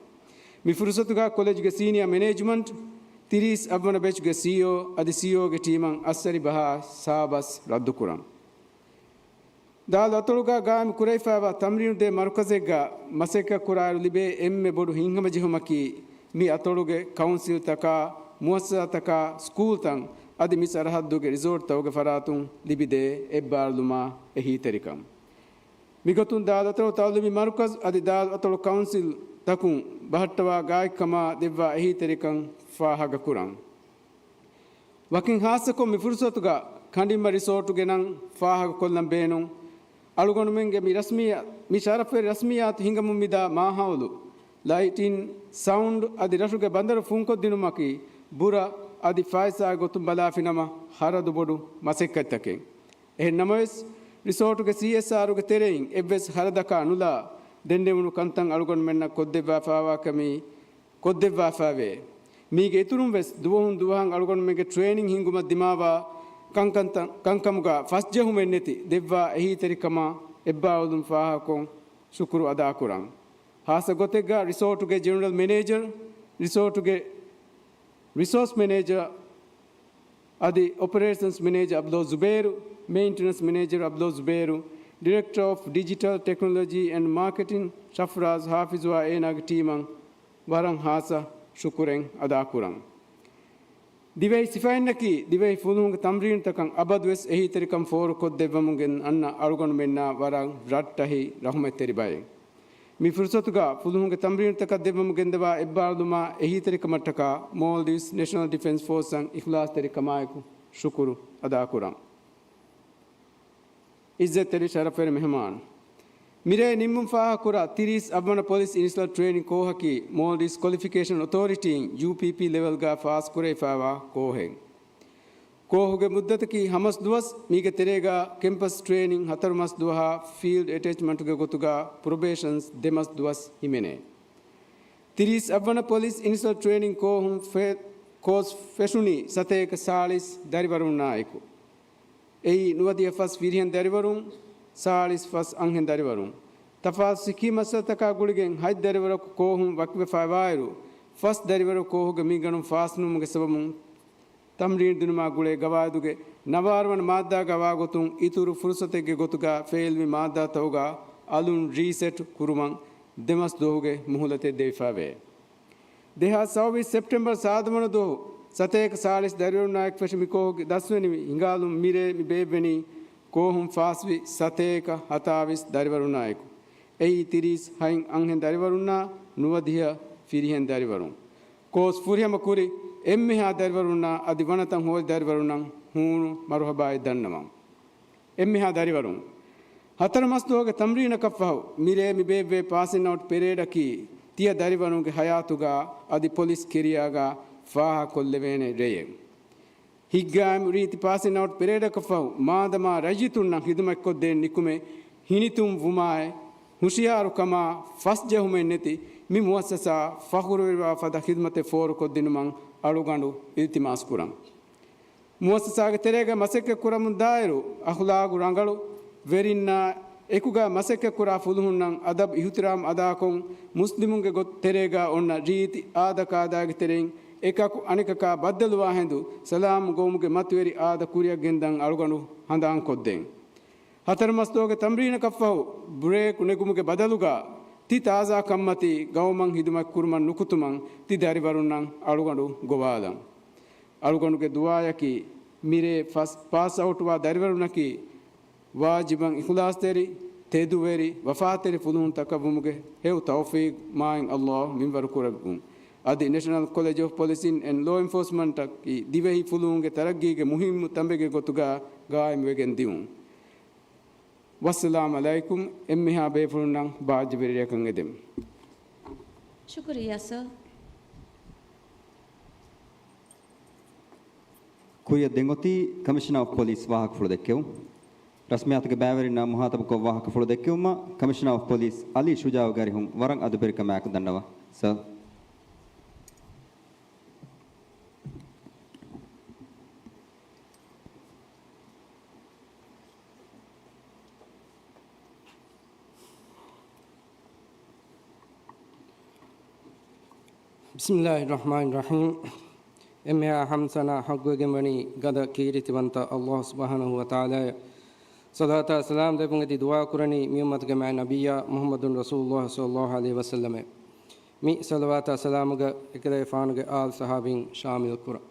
މި ފުރުޞަތުގަ ކޮލެޖުގެ ސީނިއާ މެނޭޖްމަންޓް، ތިރީސް އަށްވަނަ ބެޗުގެ ސީއޯ އަދި ސީއޯގެ ޓީމަށް އައްސަރި ބަހާ ސާބަސް ރައްދުކުރަން. ދާލު އަތޮޅުގަ ގާއިމު ކުރެވިފައިވާ ތަމްރީނުދޭ މަރުކަޒެއްގަ މަސައްކަތް ކުރާއިރު ލިބޭ އެންމެ ބޮޑު ހިތްހަމަޖެހުމަކީ، މި އަތޮޅުގެ ކައުންސިލްތަކާ، މުއައްސަސާތަކާ، ސްކޫލްތައް އަދި މި ސަރަހައްދުގެ ރިސޯޓްތަކުގެ ފަރާތުން ލިބިދޭ އެއްބާރުލުމާ އެހީތެރިކަން. މިގޮތުން ދާލު އަތޮޅު ތައުލީމީ މަރުކަޒު އަދި ދާލު އަތޮޅު ކައުންސިލް ތަކުން ބަހައްޓަވާ ގާތްކަމާ ދެއްވާ އެހީތެރިކަން ފާހަގަކުރަން. ވަކިން ޚާއްޞަކޮށް މި ފުރުޞަތުގަ ކަނޑިންމަ ރިސޯޓުގެ ނަން ފާހަގަކޮށްލަން ބޭނުން. އަޅުގަނޑުމެންގެ މި ރަސްމިއްޔާ-، މި ޝަރަފުވެރި ރަސްމިއްޔާތު ހިނގަމުން މިދާ މާހައުލު، ލައިޓިން، ސައުންޑް އަދި ރަށުގެ ބަނދަރު ފުންކޮށްދިނުމަކީ ބުރަ އަދި ފައިސާގެ ގޮތުން ބަލާފިނަމަ ޚަރަދު ބޮޑު މަސައްކަތްތަކެއް. އެހެން ނަމަވެސް، ރިސޯޓުގެ ސީއެސްއާރުގެ ތެރެއިން އެއްވެސް ޚަރަދަކާ ނުލާ ދެންނެވުނު ކަންތައް އަޅުގަނޑުމެންނަށް ކޮށްދެއްވާފައިވާ ކަމީ ކޮށްދެއްވާފައިވޭ. މީގެ އިތުރުން ވެސް ދުވަހުން ދުވަހަށް އަޅުގަނޑުމެންގެ ޓްރޭނިން ހިންގުމަށް ދިމާވާ ކަންކަންތައް، ކަންކަމުގަ ފަސްޖެހުމެއްނެތި ދެއްވާ އެހީތެރިކަމާ އެއްބާރުލުން ފާހަގަކޮށް ޝުކުރު އަދާކުރަން. ހާއްސަ ގޮތެއްގަ ރިސޯޓުގެ ޖެނެރަލް މެނޭޖަރ، ރިސޯޓުގެ ރިސޯސް މެނޭޖަރ އަދި އޮޕަރޭޝަންސް މެނޭޖަރ އަބްދުﷲ ޒުބޭރު، މެއިންޓެނަންސް މެނޭޖަރ އަބްދުﷲ ޒުބޭރު، ޑިރެކްޓަރ އޮފް ޑިޖިޓަލް ޓެކްނޮލޮޖީ އެންޑް މާކެޓިން ޝަފްރާޒް ހާފިޒުއާ އޭނާގެ ޓީމަށް ވަރަށް ހާއްސަ ޝުކުރެއް އަދާކުރަން. ދިވެހި ސިފައިންނަކީ ދިވެހި ފުލުހުންގެ ތަމްރީނުތަކަށް އަބަދުވެސް އެހީތެރިކަން ފޯރުކޮށްދެއްވަމުން ގެން އަންނަ އަޅުގަނޑުމެންނާ ވަރަށް ރައްޓަހި ރަހުމަތްތެރި ބައެއް. މި ފުރުސަތުގަ ފުލުހުންގެ ތަމްރީނުތަކަށް ދެއްވަމުން ގެންދަވާ އެއްބާރުލުމާ އެހީތެރިކަމަށްޓަކާ މޯލްޑިވްސް ނެޝަނަލް ޑިފެންސް ފޯސްއަށް އިޚްލާޞްތެރިކަމާއެކު ޝުކުރު އަދާކުރަން. އިއްޒަތްތެރި ޝަރަފްވެރި މެހެމާން. މިރޭ ނިންމުން ފާހަގަކުރާ ތިރީސް އަށްވަނަ ޕޮލިސް އިނިޝަލް ޓްރޭނިން ކޯހަކީ މޯލްޑިވްސް ކޮލިފިކޭޝަން އޮތޯރިޓީން، ޔޫޕީޕީ، ލެވެލްގަ ފާސްކުރެވިފައިވާ ކޯހެއް. ކޯހުގެ މުއްދަތަކީ ހަމަސް ދުވަސް، މީގެ ތެރޭގަ ކެމްޕަސް ޓްރޭނިން ހަތަރު މަސް ދުވަހާ ފީލްޑް އެޓެޗްމަންޓުގެ ގޮތުގަ ޕްރޮބޭޝަންސް ދެ މަސް ދުވަސް ހިމެނޭ. ތިރީސް އަށްވަނަ ޕޮލިސް އިނިޝަލް ޓްރޭނިން ކޯހުން ފެ-، ކޯސް ފެށުނީ ސަތޭކަ ސާޅީސް ދަރިވަރުންނާއެކު. އެއީ ނުވަދިހަ ފަސް ފިރިހެން ދަރިވަރުން، ސާޅީސް ފަސް އަންހެން ދަރިވަރުން. ތަފާސް ސިކީ މައްސަލަތަކާ ގުޅިގެން ހަތް ދަރިވަރަކު ކޯހުން ވަކިވެފައިވާއިރު، ފަސް ދަރިވަރަކު ކޯހުގެ މިންގަނޑުން ފާސްނުވުމުގެ ސަބަބުން، ތަމްރީން ދިނުމާ ގުޅޭ ގަވާއިދުގެ ނަވާރަ ވަނަ މާއްދާގަ ވާގޮތުން އިތުރު ފުރުސަތެއްގެ ގޮތުގަ ފެއިލްވި މާއްދާތަކުގަ އަލުން ރީސެޓް ކުރުމަށް ދެ މަސް ދުވަހުގެ މުހުލަތެއް ދެވިފައިވޭ. ދެހާސް ސައުވީސް ސެޕްޓެމްބަރ ސާދަ ވަނަ ދުވަހު ސަތޭކަ ސާޅީސް ދަރިވަރުންނާއެކު ފެށި މި ކޯހުގެ ދަސްވެނިވި ހިނގާލުން މިރޭ މި ބޭއްވެނީ ކޯހުން ފާސްވި ސަތޭކަ ހަތާވީސް ދަރިވަރުންނާއެކު. އެއީ ތިރީސް ހަތް އަންހެން ދަރިވަރުންނާ ނުވަދިހަ ފިރިހެން ދަރިވަރުން. ކޯސް ފުރިހަމަ ކުރި އެންމެހާ ދަރިވަރުންނާ އަދި ވަނަތަން ހޯދި ދަރިވަރުންނަށް ހޫނު މަރުހަބާއެއް ދަންނަވަން. އެންމެހާ ދަރިވަރުން. ހަތަރު މަސް ދުވަހުގެ ތަމްރީނަކަށްފަހު މިރޭ މި ބޭއްވޭ ޕާސިން އައުޓް ޕެރޭޑަކީ ތިޔަ ދަރިވަރުންގެ ހަޔާތުގަ އަދި ޕޮލިސް ކެރިއާގަ ފާހަގަކޮށްލެވޭނެ ރެއެއް. ހިތްގައިމު ރީތި ޕާސިން އައުޓް ޕެރޭޑަކަށްފަހު މާދަމާ ރައްޔިތުންނަށް ހިދުމަތްކޮށްދޭން ނިކުމެ ހިނިތުން ވުމާއި، ހުޝިޔާރުކަމާ، ފަސްޖެހުމެއް ނެތި މި މުއައްސަސާ ފަޚުރުވެރިވާ ފަދަ ޚިދުމަތެއް ފޯރުކޮށްދިނުމަށް އަޅުގަނޑު އިލްތިމާސްކުރަން. މުއައްސަސާގެ ތެރޭގަ މަސައްކަތް ކުރަމުން ދާއިރު، އަޚުލާގު ރަނގަޅު ވެރިންނާ އެކުގަ މަސައްކަތް ކުރާ ފުލުހުންނަށް އަދަބު އިޙުތިރާމް އަދާކޮށް، މުސްލިމުންގެ ގޮތް ތެރޭގަ އޮންނަ ރީތި އާދަކާދައިގެ ތެރެއިން އެކަކު އަނެކަކާ ބައްދަލުވާ ހިނދު ސަލާމް ގޮވުމުގެ މަތިވެރި އާދަ ކުރިއަށް ގެންދަން އަޅުގަނޑު ހަނދާންކޮށްދޭން. ހަތަރު މަސް ދުވަހުގެ ތަމްރީނަކަށްފަހު ބްރޭކް ނެގުމުގެ ބަދަލުގަ ތި ތާޒާކަންމަތީ ގައުމަށް ޚިދުމަތް ކުރުމަށް ނުކުތުމަށް ތި ދަރިވަރުންނަށް އަޅުގަނޑު ގޮވާލަން. އަޅުގަނޑުގެ ދުޢާއަކީ މިރޭ ފަސް ޕާސް އައުޓްވާ ދަރިވަރުންނަކީ ވާޖިބަށް އިޚްލާޞްތެރި، ތެދުވެރި، ވަފާތެރި ފުލުހުންތަކަށް ވުމުގެ ހެޔޮ ތައުފީޤު މާތް ﷲ މިންވަރު ކުރެއްވުން. އަދި ނެޝަނަލް ކޮލެޖް އޮފް ޕޮލިސިން އެންޑް ލޯ އެންފޯސްމަންޓަކީ ދިވެހި ފުލުހުންގެ ތަރައްގީގެ މުހިއްމު ތަނބެއްގެ ގޮތުގަ ގާއިމްވެގެން ދިއުން. ވައްސަލާމް ޢަލައިކުމް. އެންމެހާ ބޭފުޅުންނަށް ބާއްޖަވެރި ރެއަކަށް އެދެމު. ޝުކުރިއްޔާ ސަރ. ކުރިއަށް ދެން އޮތީ ކަމިޝަނަރ އޮފް ޕޮލިސް ވާހަކަފުޅު ދެއްކެވުން. ރަސްމިއްޔާތުގެ ބައިވެރިންނާ މުޚާޠަބުކޮށް ވާހަކަފުޅު ދެއްކެވުމަށް ކަމިޝަނަރ އޮފް ޕޮލިސް އަލީ ޝުޖާޢުގެ އަރިހުން ވަރަށް އަދަބުވެރިކަމާއެކު ދަންނަވަން. ސަރ. ބިސްމިއްލާހި ރަޙްމާނި ރަޙީމް. އެންމެހާ ޙަމްދު ސަނާ ޙައްޤުވެގެންވަނީ ގަދަ ކީރިތިވަންތަ ﷲ ސުބްޙާނަހޫ ވަތަޢާލާއަށް. ޞަލާތާ ސަލާމް ދެއްވުން އެދި ދުޢާ ކުރަނީ މި އުއްމަތުގެ މާތް ނަބިއްޔާ މުޙައްމަދު ރަސޫލުﷲ ޞައްލަﷲ ޢަލައިހި ވަސައްލަމަށް. މި ޞަލަވާތާ ސަލާމުގަ އެކަލޭގެފާނުގެ އާލް ޞަޙާބީން ޝާމިލް ކުރަން.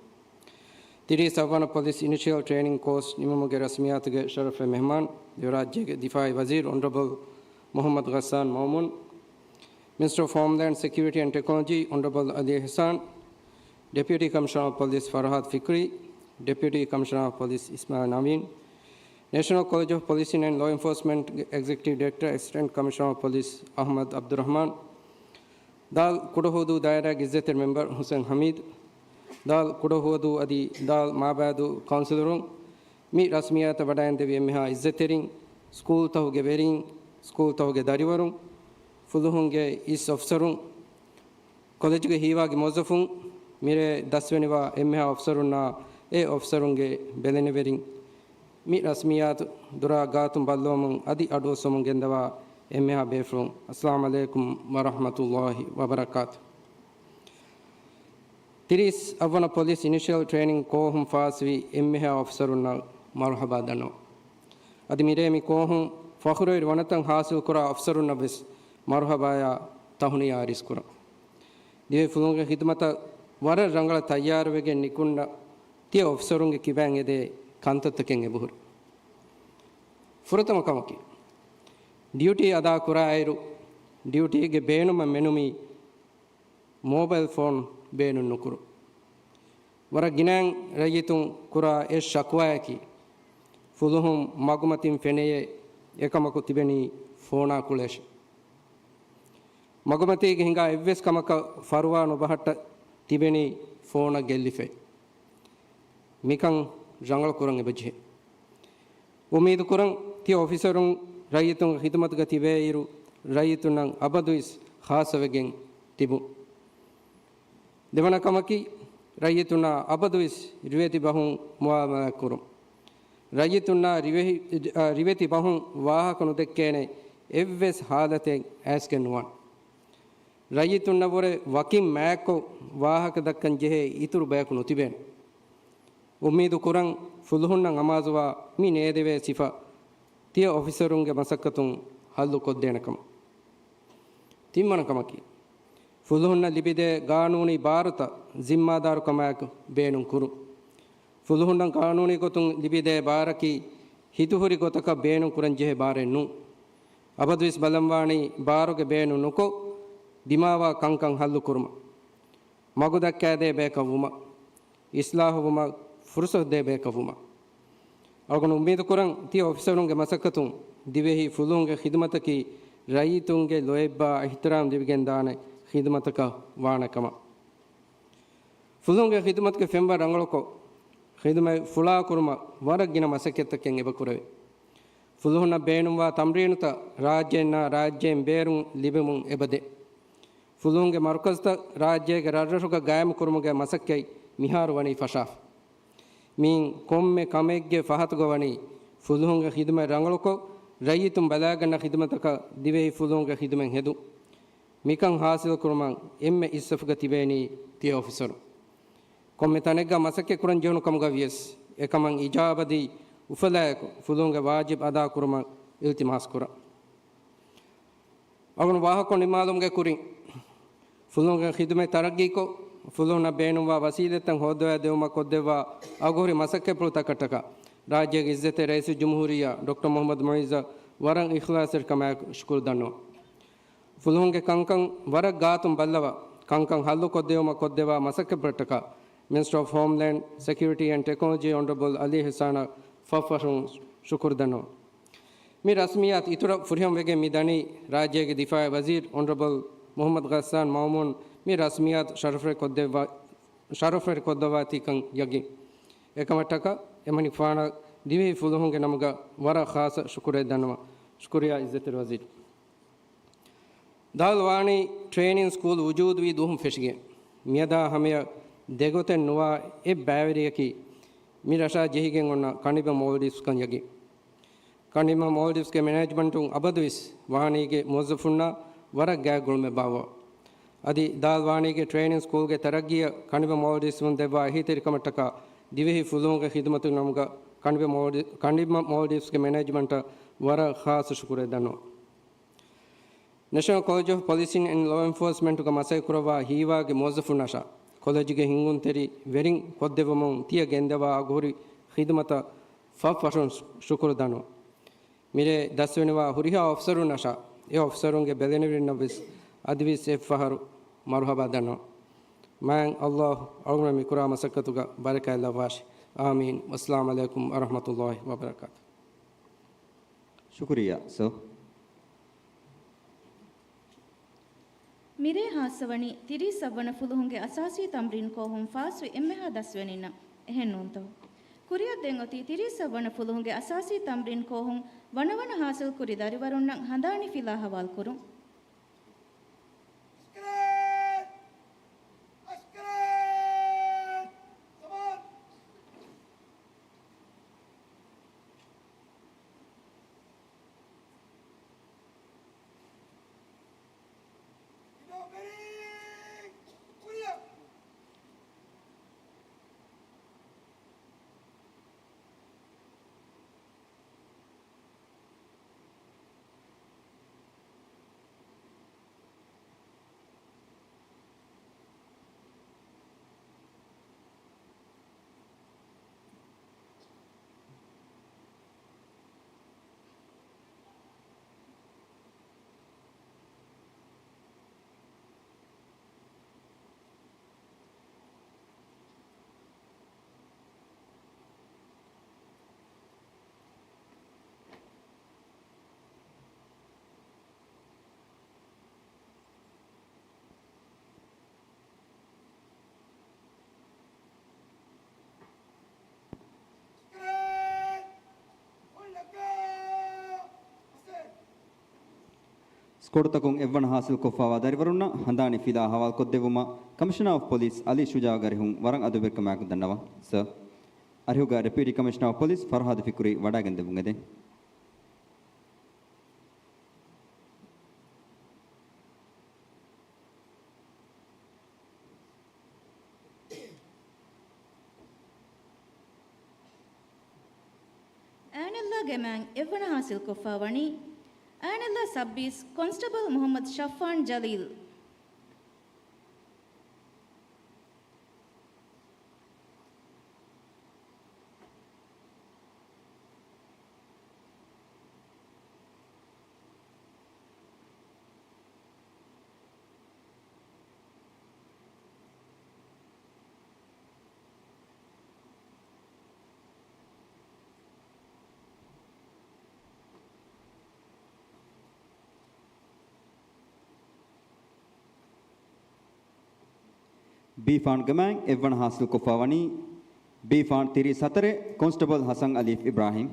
ތިރީސް އަށްވަނަ ޕޮލިސް އިނިޝިއަލް ޓްރޭނިން ކޯސް ނިމުމުގެ ރަސްމިއްޔާތުގެ ޝަރަފްވެ މެހްމާން، ދިވެހިރާއްޖޭގެ ދިފާޢީ ވަޒީރު އޮނަރަބަލް މުޙައްމަދު ޣައްސާން މައުމޫން، މިނިސްޓަރ އޮފް ހޯމްލޭންޑް ސެކިއުރިޓީ އެންޑް ޓެކްނޮލޮޖީ އޮނަރަބަލް އަލީ އިޙްސާން، ޑެޕިއުޓީ ކަމިޝަނަރ އޮފް ޕޮލިސް ފަރްހާދު ފިކްރީ، ޑެޕިއުޓީ ކަމިޝަނަރ އޮފް ޕޮލިސް އިސްމާޢީލް ނަވީން، ނޭޝަނަލް ކޮލެޖް އޮފް ޕޮލިސިން އެންޑް ލޯ އެންފޯސްމަންޓްގެ އެގްޒެކެޓިވް ޑިރެކްޓަރ، އެސިސްޓެންޓް ކަމިޝަނަރ އޮފް ޕޮލިސް އަޙްމަދު ޢަބްދުއްރަޙްމާން، ދާލް ކުޑަހުވަދޫ ދާއިރާގެ އިއްޒަތްތެރި މެމްބަރު ހުސެން ޙަމީދު، ދާލް ކުޑަހުވަދޫ އަދި ދާލް މާބައިދޫ ކައުންސިލަރުން، މި ރަސްމިއްޔާތަށް ވަޑައިންދެވި އެންމެހާ އިއްޒަތްތެރިން، ސްކޫލްތަކުގެ ވެރިން، ސްކޫލްތަކުގެ ދަރިވަރުން، ފުލުހުންގެ އިސް އޮފިސަރުން، ކޮލެޖުގެ ހީވާގި މުވައްޒަފުން، މިރޭ ދަސްވެނިވާ އެންމެހާ އޮފިސަރުންނާ އެ އޮފިސަރުންގެ ބެލެނިވެރިން، މި ރަސްމިއްޔާތު ދުރާ ގާތުން ބައްލަވަމުން އަދި އަޑުއައްސަވަމުން ގެންދަވާ އެންމެހާ ބޭފުޅުން، އައްސަލާމް ޢަލައިކުމް ވަރަޙްމަތުﷲި ވަބަރަކާތު. ތިރީސް އަށްވަނަ ޕޮލިސް އިނިޝިއަލް ޓްރޭނިން ކޯހުން ފާސްވި އެންމެހާ އޮފިސަރުންނަށް މަރުޙަބާ ދަންނަވަން. އަދި މިރޭ މި ކޯހުން ފަޚުރުވެރި ވަނަތައް ޙާޞިލްކުރާ އޮފިސަރުންނަށްވެސް މަރުޙަބާޔާ ތަހުނިޔާ އަރިސްކުރަން. ދިވެހި ފުލުހުންގެ ޚިދުމަތަށް ވަރަށް ރަނގަޅަށް ތައްޔާރުވެގެން ނިކުންނަ ތިޔަ އޮފިސަރުންގެ ކިބައިން އެދޭ ކަންތައްތަކެއް އެބަހުރި. ފުރަތަމަ ކަމަކީ، ޑިއުޓީ އަދާކުރާއިރު، ޑިއުޓީގެ ބޭނުމަށް މެނުމީ މޯބައިލް ފޯން ބޭނުން ނުކުރުން. ވަރަށް ގިނައިން ރައްޔިތުން ކުރާ އެއް ޝަކުވާއަކީ، ފުލުހުން މަގުމަތިން ފެނެޔޭ، އެކަމަކު ތިބެނީ ފޯނާ ކުޅޭށޭ. މަގުމަތީގެ ހިނގާ އެއްވެސް ކަމަކަށް ފަރުވާ ނުބަހައްޓަ ތިބެނީ ފޯނަށް ގެއްލިފައި. މިކަން ރަނގަޅު ކުރަން އެބަޖެހޭ. އުއްމީދު ކުރަން، ތިޔަ އޮފިސަރުން ރައްޔިތުންގެ ޚިދުމަތުގަ ތިބޭއިރު، ރައްޔިތުންނަށް އަބަދުވެސް ޚާއްޞަވެގެން ތިބުން. ދެވަނަ ކަމަކީ، ރައްޔިތުންނާ އަބަދުވެސް ރިވެތި ބަހުން މުއާމަލާތް ކުރުން. ރައްޔިތުންނާ ރިވެހި-، އަ، ރިވެތި ބަހުން ވާހަކަ ނުދެއްކޭނެ އެއްވެސް ހާލަތެއް އައިސްގެން ނުވާން. ރައްޔިތުންނަށްވުރެ ވަކިން މާތްކޮށް ވާހަކަ ދައްކަން ޖެހޭ އިތުރު ބަޔަކު ނުތިބޭނެ. އުއްމީދު ކުރަން، ފުލުހުންނަށް އަމާޒުވާ މި ނޭދެވޭ ސިފަ ތިޔަ އޮފިސަރުންގެ މަސައްކަތުން ހައްލު ކޮށްދޭނެ ކަމަށް. ތިންވަނަ ކަމަކީ، ފުލުހުންނަށް ލިބިދޭ ގާނޫނީ ބާރުތައް ޒިންމާދާރުކަމާއެކު ބޭނުން ކުރުން. ފުލުހުންނަށް ގާނޫނީ ގޮތުން ލިބިދޭ ބާރަކީ ހިތުހުރި ގޮތަކަށް ބޭނުން ކުރަން ޖެހޭ ބާރެއް ނޫން. އަބަދުވެސް ބަލަންވާނީ ބާރުގެ ބޭނުން ނުކޮށް، ދިމާވާ ކަންކަން ހައްލު ކުރުމަށް، މަގު ދައްކާދޭ ބަޔަކަށް ވުމަށް، އިސްލާހުވުމަށް ފުރުސަތުދޭ ބަޔަކަށް ވުމަށް. އަޅުގަނޑު އުއްމީދު ކުރަން، ތިޔަ އޮފިސަރުންގެ މަސައްކަތުން ދިވެހި ފުލުހުންގެ ޚިދުމަތަކީ ރައްޔިތުންގެ ލޯތްބާ އިޙްތިރާމް ލިބިގެންދާނެ ޚިދުމަތަކަށް ވާނެ ކަމަށް. ފުލުހުންގެ ޚިދުމަތުގެ ފެންވަރު ރަނގަޅުކޮށް، ޚިދުމަތް ފުޅާކުރުމަށް ވަރަށް ގިނަ މަސައްކަތްތަކެއް އެބަ ކުރެވޭ. ފުލުހުންނަށް ބޭނުންވާ ތަމްރީނުތައް ރާއްޖެއިންނާ ރާއްޖެއިން ބޭރުން ލިބެމުން އެބަދޭ. ފުލުހުންގެ މަރުކަޒުތައް ރާއްޖޭގެ ރަށްރަށުގަ ގާއިމުކުރުމުގެ މަސައްކަތް މިހާރު ވަނީ ފަށާފަ. މިއިން ކޮންމެ ކަމެއްގެ ފަހަތުގަ ވަނީ ފުލުހުންގެ ޚިދުމަތް ރަނގަޅުކޮށް، ރައްޔިތުން ބަލާގަންނަ ޚިދުމަތަކަށް ދިވެހި ފުލުހުންގެ ޚިދުމަތް ހެދުން. މިކަން ހާސިލްކުރުމަށް އެންމެ އިސްސަފުގަ ތިބޭނީ ތިޔަ އޮފިސަރުން. ކޮންމެ ތަނެއްގަ މަސައްކަތް ކުރަން ޖެހުނު ކަމުގަ ވިޔަސް، އެކަމަށް އިޖާބަދީ އުފަލާއެކު ފުލުހުންގެ ވާޖިބް އަދާކުރުމަށް އިލްތިމާސް ކުރަން. އަޅުގަނޑު ވާހަކަ ނިންމާލުމުގެ ކުރިން، ފުލުހުންގެ ޚިދުމަތް ތަރައްގީކޮށް، ފުލުހުންނަށް ބޭނުންވާ ވަސީލަތްތައް ހޯއްދަވާ ދެވުމަށް ކޮށްދެއްވާ އަގުހުރި މަސައްކަތްޕުޅުތަކަށްޓަކާ، ރާއްޖޭގެ އިއްޒަތްތެރި ރައީސުލްޖުމްހޫރިއްޔާ ޑޮކްޓަރ މުޙައްމަދު މުޢިއްޒަށް ވަރަށް އިޚްލާޞްތެރިކަމާއެކު ޝުކުރު ދަންނަވަން. ފުލުހުންގެ ކަންކަން ވަރަށް ގާތުން ބައްލަވާ، ކަންކަން ހައްލުކޮށްދެވުމަށް ކޮށްދެއްވާ މަސައްކަތްޕުޅަށްޓަކާ، މިނިސްޓަރ އޮފް ހޯމްލޭންޑް ސެކިއުރިޓީ އެންޑް ޓެކްނޮލޮޖީ އޮނަރަބަލް އަލީ އިޙްސާނަށް ފަށްފަށުން ޝުކުރު ދަންނަވަން. މި ރަސްމިއްޔާތު އިތުރަށް ފުރިހަމަވެގެން މި ދަނީ، ރާއްޖޭގެ ދިފާޢީ ވަޒީރު އޮނަރަބަލް މުޙައްމަދު ޣައްސާން މައުމޫން މި ރަސްމިއްޔާތު ޝަރަފުވެރިކޮށްދެއްވާ، ޝަރަފުވެރިކޮށްދަވާތީކަން ޔަގީން. އެކަމަށްޓަކާ، އެމަނިކުފާނަށް ދިވެހި ފުލުހުންގެ ނަމުގަ ވަރަށް ޚާއްޞަ ޝުކުރެއް ދަންނަވަން. ޝުކުރިއްޔާ އިއްޒަތްތެރި ވަޒީރު. ދާލްވާނީ ޓްރޭނިން ސްކޫލް ވުޖޫދުވީ ދުވަހުން ފެށިގެން، މިއަދާ ހަމަޔަށް ދެގޮތެއް ނުވާ އެއް ބައިވެރިޔަކީ މި ރަށާ ޖެހިގެން އޮންނަ ކަނޑިމަ މޯލްޑިވްސްކަން ޔަގީން. ކަނޑިމަ މޯލްޑިވްސްގެ މެނޭޖްމަންޓުން އަބަދުވެސް ވާނީގެ މުވައްޒަފުންނާ ވަރަށް ގާތް ގުޅުމެއް ބާއްވަވާ. އަދި ދާލްވާނީގެ ޓްރޭނިން ސްކޫލްގެ ތަރައްގީއަށް ކަނޑިމަ މޯލްޑިވްސްވުން ދެއްވާ އެހީތެރިކަމަށްޓަކާ ދިވެހި ފުލުހުންގެ ޚިދުމަތުގެ ނަމުގަ ކަނޑިމަ މޯލްޑި-، ކަނޑިމަ މޯލްޑިވްސްގެ މެނޭޖްމަންޓަށް ވަރަށް ޚާއްޞަ ޝުކުރެއް ދަންނަވަން. ނެޝަނަލް ކޮލެޖް އޮފް ޕޮލިސިން އެންޑް ލޯ އެންފޯސްމަންޓުގަ މަސައްކަތް ކުރައްވާ ހީވާގި މުވައްޒަފުންނަށާ، ކޮލެޖުގެ ހިންގުންތެރި ވެރިން ކޮށްދެއްވުމުން ތިޔަ ގެންދަވާ އަގުހުރި ޚިދުމަތަށް ފަށްފަށުން ޝުކުރު ދަންނަވަން. މިރޭ ދަސްވެނިވާ ހުރިހާ އޮފިސަރުންނަށާ، އެ އޮފިސަރުންގެ ބެލެނިވެރިންނަށްވެސް އަދިވެސް އެއްފަހަރު މަރުޙަބާ ދަންނަވަން. މާތް ﷲ އަޅުގަނޑުމެން މިކުރާ މަސައްކަތުގަ ބަރަކާތް ލައްވާށި. އާމީން. ވައްސަލާމް ޢަލައިކުމް ވަރަޙްމަތުﷲި ވަބަރަކާތު. ޝުކުރިއްޔާ ސަރ. މިރޭ ހާއްސަވަނީ ތިރީސް އަށްވަނަ ފުލުހުންގެ އަސާސީ ތަމްރީން ކޯހުން ފާސްވި އެންމެހާ ދަސްވެނީންނަށް. އެހެންނޫންތޯ؟ ކުރިއަށް ދޭން އޮތީ ތިރީސް އަށްވަނަ ފުލުހުންގެ އަސާސީ ތަމްރީން ކޯހުން ވަނަވަނަ ހާސިލްކުރި ދަރިވަރުންނަށް ހަނދާނީ ފިލާ ހަވާލުކުރުން. ސްކޯޑުތަކުން އެއްވަނަ ހާސިލްކޮށްފައިވާ ދަރިވަރުންނަށް ހަނދާނީ ފިލާ ހަވާލުކޮށްދެއްވުމަށް ކަމިޝަނާ އޮފް ޕޮލިސް އަލީ ޝުޖާއުގެ އަރިހުން ވަރަށް އަދަބުވެރިކަމާއެކު ދަންނަވަން. ސަރ. އަރިހުގަ ޑެޕިއުޓީ ކަމިޝަނާ އޮފް ޕޮލިސް ފަރުހާދު ފިކުރީ ވަޑައިގެން ދެއްވުން އެދެން. އައިނަލްލާގެ މާތް އެއްވަނަ ހާސިލްކޮށްފަ ވަނީ އައިނަލްލާ ސައްބީސް ކޮންސްޓަބަލް މުހައްމަދު ޝައްފާން ޖަލީލް. ބީފާންގެ މާތް އެއްވަނަ ހާސިލްކޮށްފަ ވަނީ ބީފާން ތިރީސް ހަތަރެއް ކޮންސްޓަބަލް ހަސަން އަލީފް އިބްރާހިމް.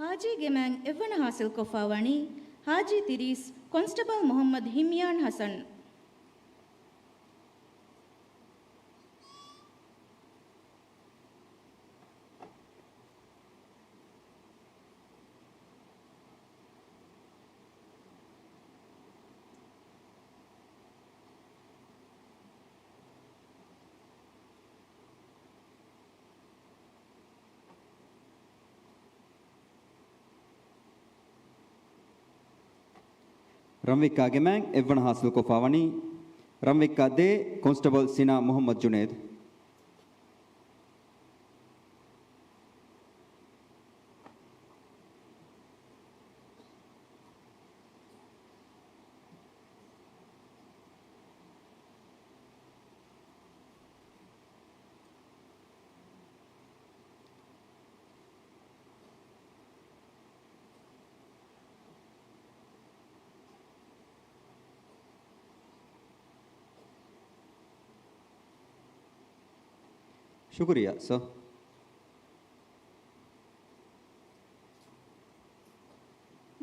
ހާޖީގެ މާތް އެއްވަނަ ހާސިލްކޮށްފަ ވަނީ ހާޖީ ތިރީސް ކޮންސްޓަބަލް މުހައްމަދު ހިމްޔާން ހަސަން. ރަންވިއްކާގެ މާތް އެއްވަނަ ހާސިލްކޮށްފަ ވަނީ ރަންވިއްކާ ދޭއް ކޮންސްޓަބަލް ސިނާ މުހައްމަދު ޖުނޭދު. ޝުކުރިއްޔާ، ސަރ.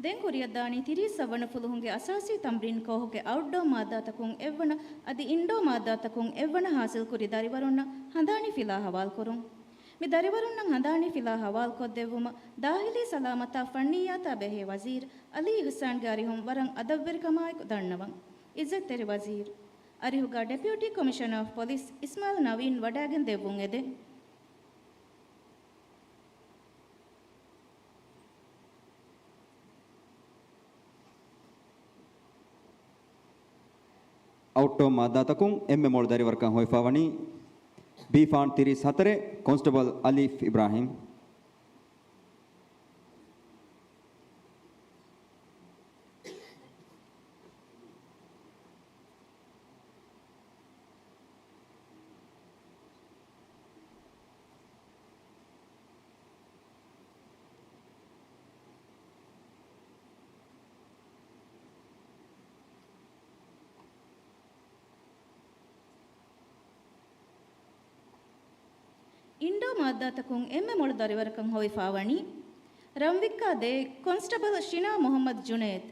ދެން ކުރިއަށްދާނީ ތިރީސް އަށްވަނަ ފުލުހުންގެ އަސާސީ ތަމްރީން ކޯހުގެ އައުޓްޑޯ މާއްދާތަކުން އެއްވަނަ އަދި އިންޑޯ މާއްދާތަކުން އެއްވަނަ ހާސިލްކުރި ދަރިވަރުންނަށް ހަނދާނީ ފިލާ ހަވާލުކުރުން. މި ދަރިވަރުންނަށް ހަނދާނީ ފިލާ ހަވާލުކޮށްދެއްވުމަށް ދާހިލީ ސަލާމަތާ ފަންނިއްޔާތާ ބެހޭ ވަޒީރު އަލީ އިހްސާންގެ އަރިހުން ވަރަށް އަދަބުވެރިކަމާއެކު ދަންނަވަން. އިއްޒަތްތެރި ވަޒީރު. އަރިހުގަ ޑެޕިއުޓީ ކޮމިޝަނަރ އޮފް ޕޮލިސް އިސްމާއިލް ނަވީން ވަޑައިގެން ދެއްވުން އެދެން. އައުޓްޑޯ މާއްދާތަކުން އެންމެ މޮޅު ދަރިވަރަކަށް ހޮވިފަ ވަނީ ބީފާން ތިރީސް ހަތަރެއް ކޮންސްޓަބަލް އަލީފް އިބްރާހިމް. އިންޑޯ މާއްދާތަކުން އެންމެ މޮޅު ދަރިވަރަކަށް ހޮވިފަ ވަނީ ރަންވިއްކާ ދޭއް ކޮންސްޓަބަލް ޝިނާ މުހައްމަދު ޖުނޭދު.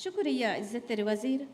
ޝުކުރިއްޔާ އިއްޒަތްތެރި ވަޒީރު.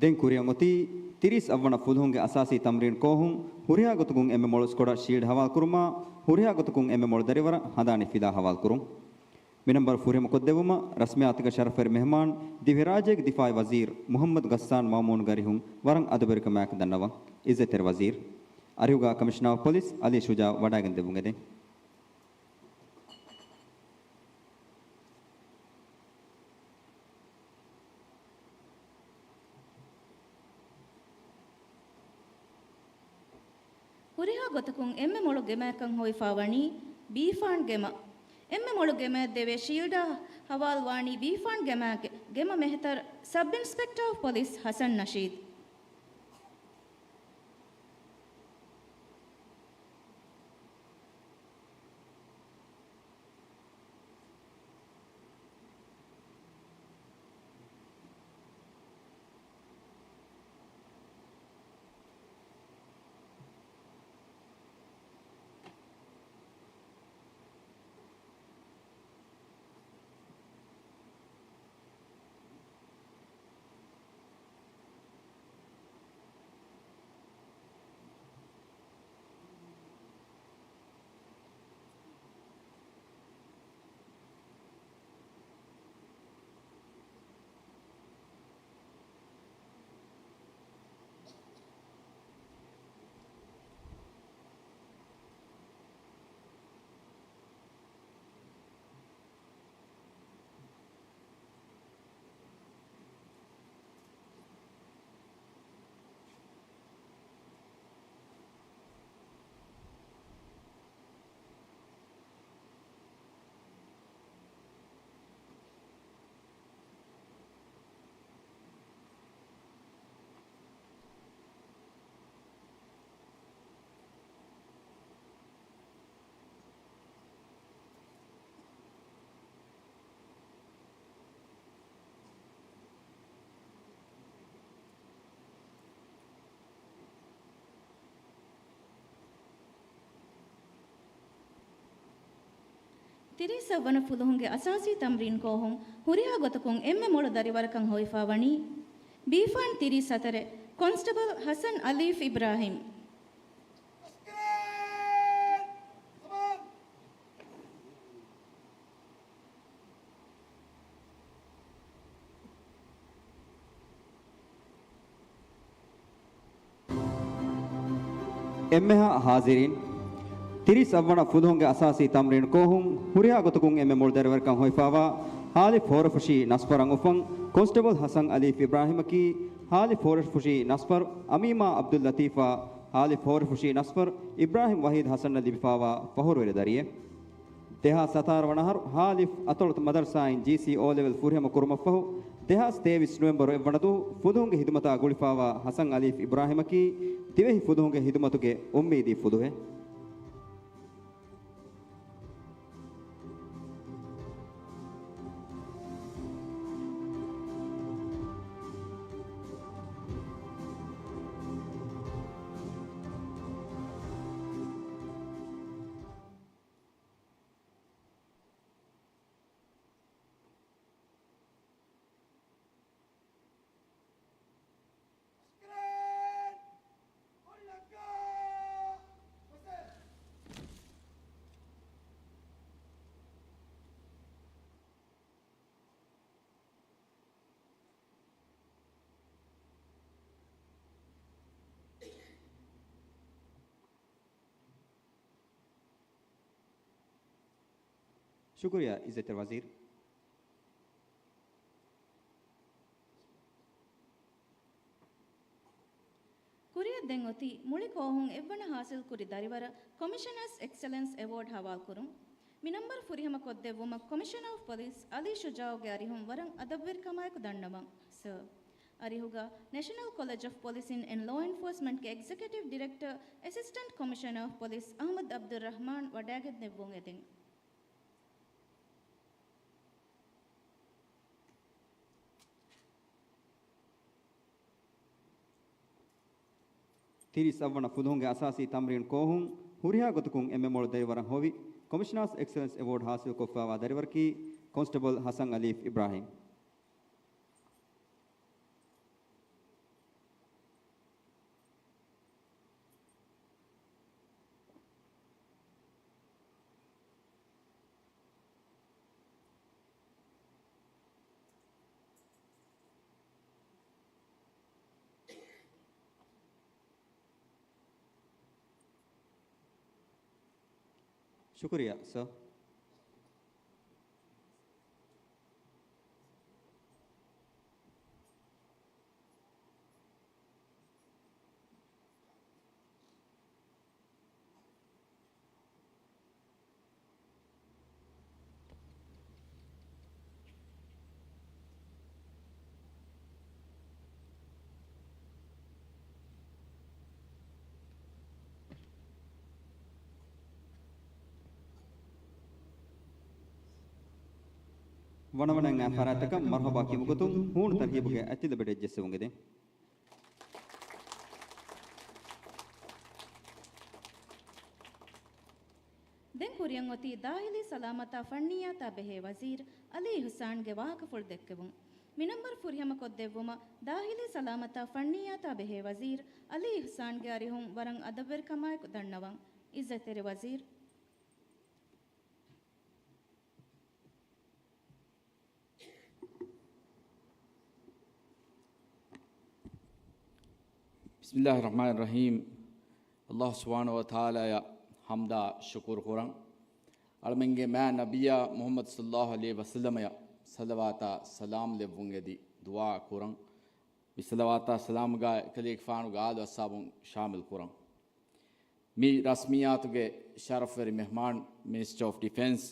ދެން ކުރިއަށް އޮތީ ތިރީސް އަށްވަނަ ފުލުހުންގެ އަސާސީ ތަމްރީން ކޯހުން ހުރިހާ ގޮތަކުން އެންމެ މޮޅު ސްކޮޑަށް ޝީލްޑް ހަވާލުކުރުމާ، ހުރިހާ ގޮތަކުން އެންމެ މޮޅު ދަރިވަރަށް ހަނދާނީ ފިލާ ހަވާލުކުރުން. މި ނަންބަރު ފުރިހަމަކޮށްދެއްވުމަށް ރަސްމިއްޔާތުގެ ޝަރަފުވެރި މެހެމާން ދިވެހިރާއްޖޭގެ ދިފާއީ ވަޒީރު މުޙައްމަދު ޣައްސާން މައުމޫންގެ އަރިހުން ވަރަށް އަދަބުވެރިކަމާއެކު ދަންނަވަން. އިއްޒަތްތެރި ވަޒީރު. އަރިހުގަ ކަމިޝަނާ އޮފް ޕޮލިސް އަލީ ޝުޖާއު ވަޑައިގެން ދެއްވުން އެދެން. ހުރިހާ ގޮތަކުން އެންމެ މޮޅު ގެމައަކަށް ހޮވިފާވަނީ ބީފާން ގެމަ. އެންމެ މޮޅު ގެމައަށް ދެވޭ ޝީލްޑާ ހަވާލުވާނީ ބީފާން ގެމައިގެ ގެމަ މެހެތަރު ސަބް އިންސްޕެކްޓަރ އޮފް ޕޮލިސް ހަސަން ނަޝީދު. ތިރީސް އަށްވަނަ ފުލުހުންގެ އަސާސީ ތަމްރީން ކޯހުން ހުރިހާ ގޮތަކުން އެންމެ މޮޅު ދަރިވަރަކަށް ހޮވިފާވަނީ ބީފާން ތިރީސް ހަތަރެއް ކޮންސްޓަބަލް ހަސަން އަލީފް އިބްރާހިމް. އެންމެހާ ހާޒިރީން، ތިރީސް އަށްވަނަ ފުލުހުންގެ އަސާސީ ތަމްރީން ކޯހުން ހުރިހާ ގޮތަކުން އެންމެ މޮޅު ދަރިވަރަކަށް ހޮވިފާވާ ހާލިފް ހޯރަފުށި ނަސްފަރަށް އުފަން ކޮންސްޓެބަލް ހަސަން އަލީފް އިބްރާހިމަކީ، ހާލިފް ހޯރަފުށި ނަސްފަރު އަމީމާ އަބްދުއްލަތީފާ، ހާލިފް ހޯރަފުށި ނަސްފަރު އިބްރާހިމް ވަހީދު ހަސަންއަށް ލިބިފާވާ ފަހުރުވެރި ދަރިއެއް. ދެހާސް ހަތާރަ ވަނަ އަހަރު ހާލިފް އަތޮޅު މަދަރުސާއިން ޖީސީ އޯލެވެލް ފުރިހަމަ ކުރުމަށްފަހު، ދެހާސް ތޭވީސް ނޮވެމްބަރު އެއްވަނަ ދުވަހު ފުލުހުންގެ ހިދުމަތާ ގުޅިފާވާ ހަސަން އަލީފް އިބްރާހިމަކީ، ދިވެހި ފުލުހުންގެ ހިދުމަތުގެ އުއްމީދީ ފުލުހެއް. ޝުކުރިއްޔާ އިއްޒަތްތެރި ވަޒީރު. ކުރިއަށް ދެން އޮތީ މުޅި ކޯހުން އެއްވަނަ ހާސިލް ކުރި ދަރިވަރަށް ކޮމިޝަނާސް އެކްސެލެންސް އެވޯޑް ހަވާލުކުރުން. މި ނަންބަރު ފުރިހަމަ ކޮށްދެއްވުމަށް ކޮމިޝަނަރ އޮފް ޕޮލިސް އަލީ ޝުޖާއުގެ އަރިހުން ވަރަށް އަދަބުވެރިކަމާއެކު ދަންނަވަން، ސަރ. އަރިހުގަ ނެޝަނަލް ކޮލެޖް އޮފް ޕޮލިސިން އެންޑް ލޯ އެންފޯސްމަންޓްގެ އެގްޒެކެޓިވް ޑިރެކްޓަރ، އެސިސްޓެންޓް ކޮމިޝަނަރ އޮފް ޕޮލިސް އަހްމަދު އަބްދުއްރަހްމާން ވަޑައިގެން ދެއްވުން އެދެން. ތިރީސް އަށްވަނަ ފުލުހުންގެ އަސާސީ ތަމްރީން ކޯހުން ހުރިހާ ގޮތަކުން އެންމެ މޮޅު ދަރިވަރަށް ހޮވި، ކޮމިޝަނާސް އެކްސެލެންސް އެވޯޑް ހާސިލްކޮށްފާވާ ދަރިވަރަކީ ކޮންސްޓެބަލް ހަސަން އަލީފް އިބްރާހިމް. ޝުކުރިއްޔާ، ސާ. ވަނަވަނައިން އައި ފަރާތްތަކަށް މަރުޙަބާ ކިޔުމުގެ ގޮތުން ހޫނު ތަރުހީބުގެ އަތިލަ ބެޑެއް ޖެއްސެވުން އެދެން. ދެން ކުރިއަށް އޮތީ ދާހިލީ ސަލާމަތާ ފަންނިއްޔާތާ ބެހޭ ވަޒީރު އަލީ އިޙްސާންގެ ވާހަކަފުޅު ދެއްކެވުން. މިނަންބަރު ފުރިހަމަ ކޮށްދެއްވުމަށް ދާހިލީ ސަލާމަތާ ފަންނިއްޔާތާ ބެހޭ ވަޒީރު އަލީ އިޙްސާންގެ އަރިހުން ވަރަށް އަދަބުވެރިކަމާއެކު ދަންނަވަން. އިއްޒަތްތެރި ވަޒީރު. ބިސްމިއްލާހި ރަޙްމާނި ރަޙީމް. އައްލާހު ސުބްޙާނަހު ވަ ތަޢާލާއަށް ޙަމްދާ ޝުކުރު ކުރަން. އަޅަމެންގެ މާތް ނަބިއްޔާ މުޙައްމަދު ޞައްލައްލާހު ޢަލައިހި ވަސައްލަމައަށް ޞަލަވާތާ ސަލާމް ލެއްވުން އެދި ދުޢާ ކުރަން. މި ޞަލަވާތާ ސަލާމްގައި އެކަލޭގެފާނުގެ އާލު އަޞްޙާބުން ޝާމިލް ކުރަން. މި ރަސްމިއްޔާތުގެ ޝަރަފްވެރި މެހްމާން، މިނިސްޓަރ އޮފް ޑިފެންސް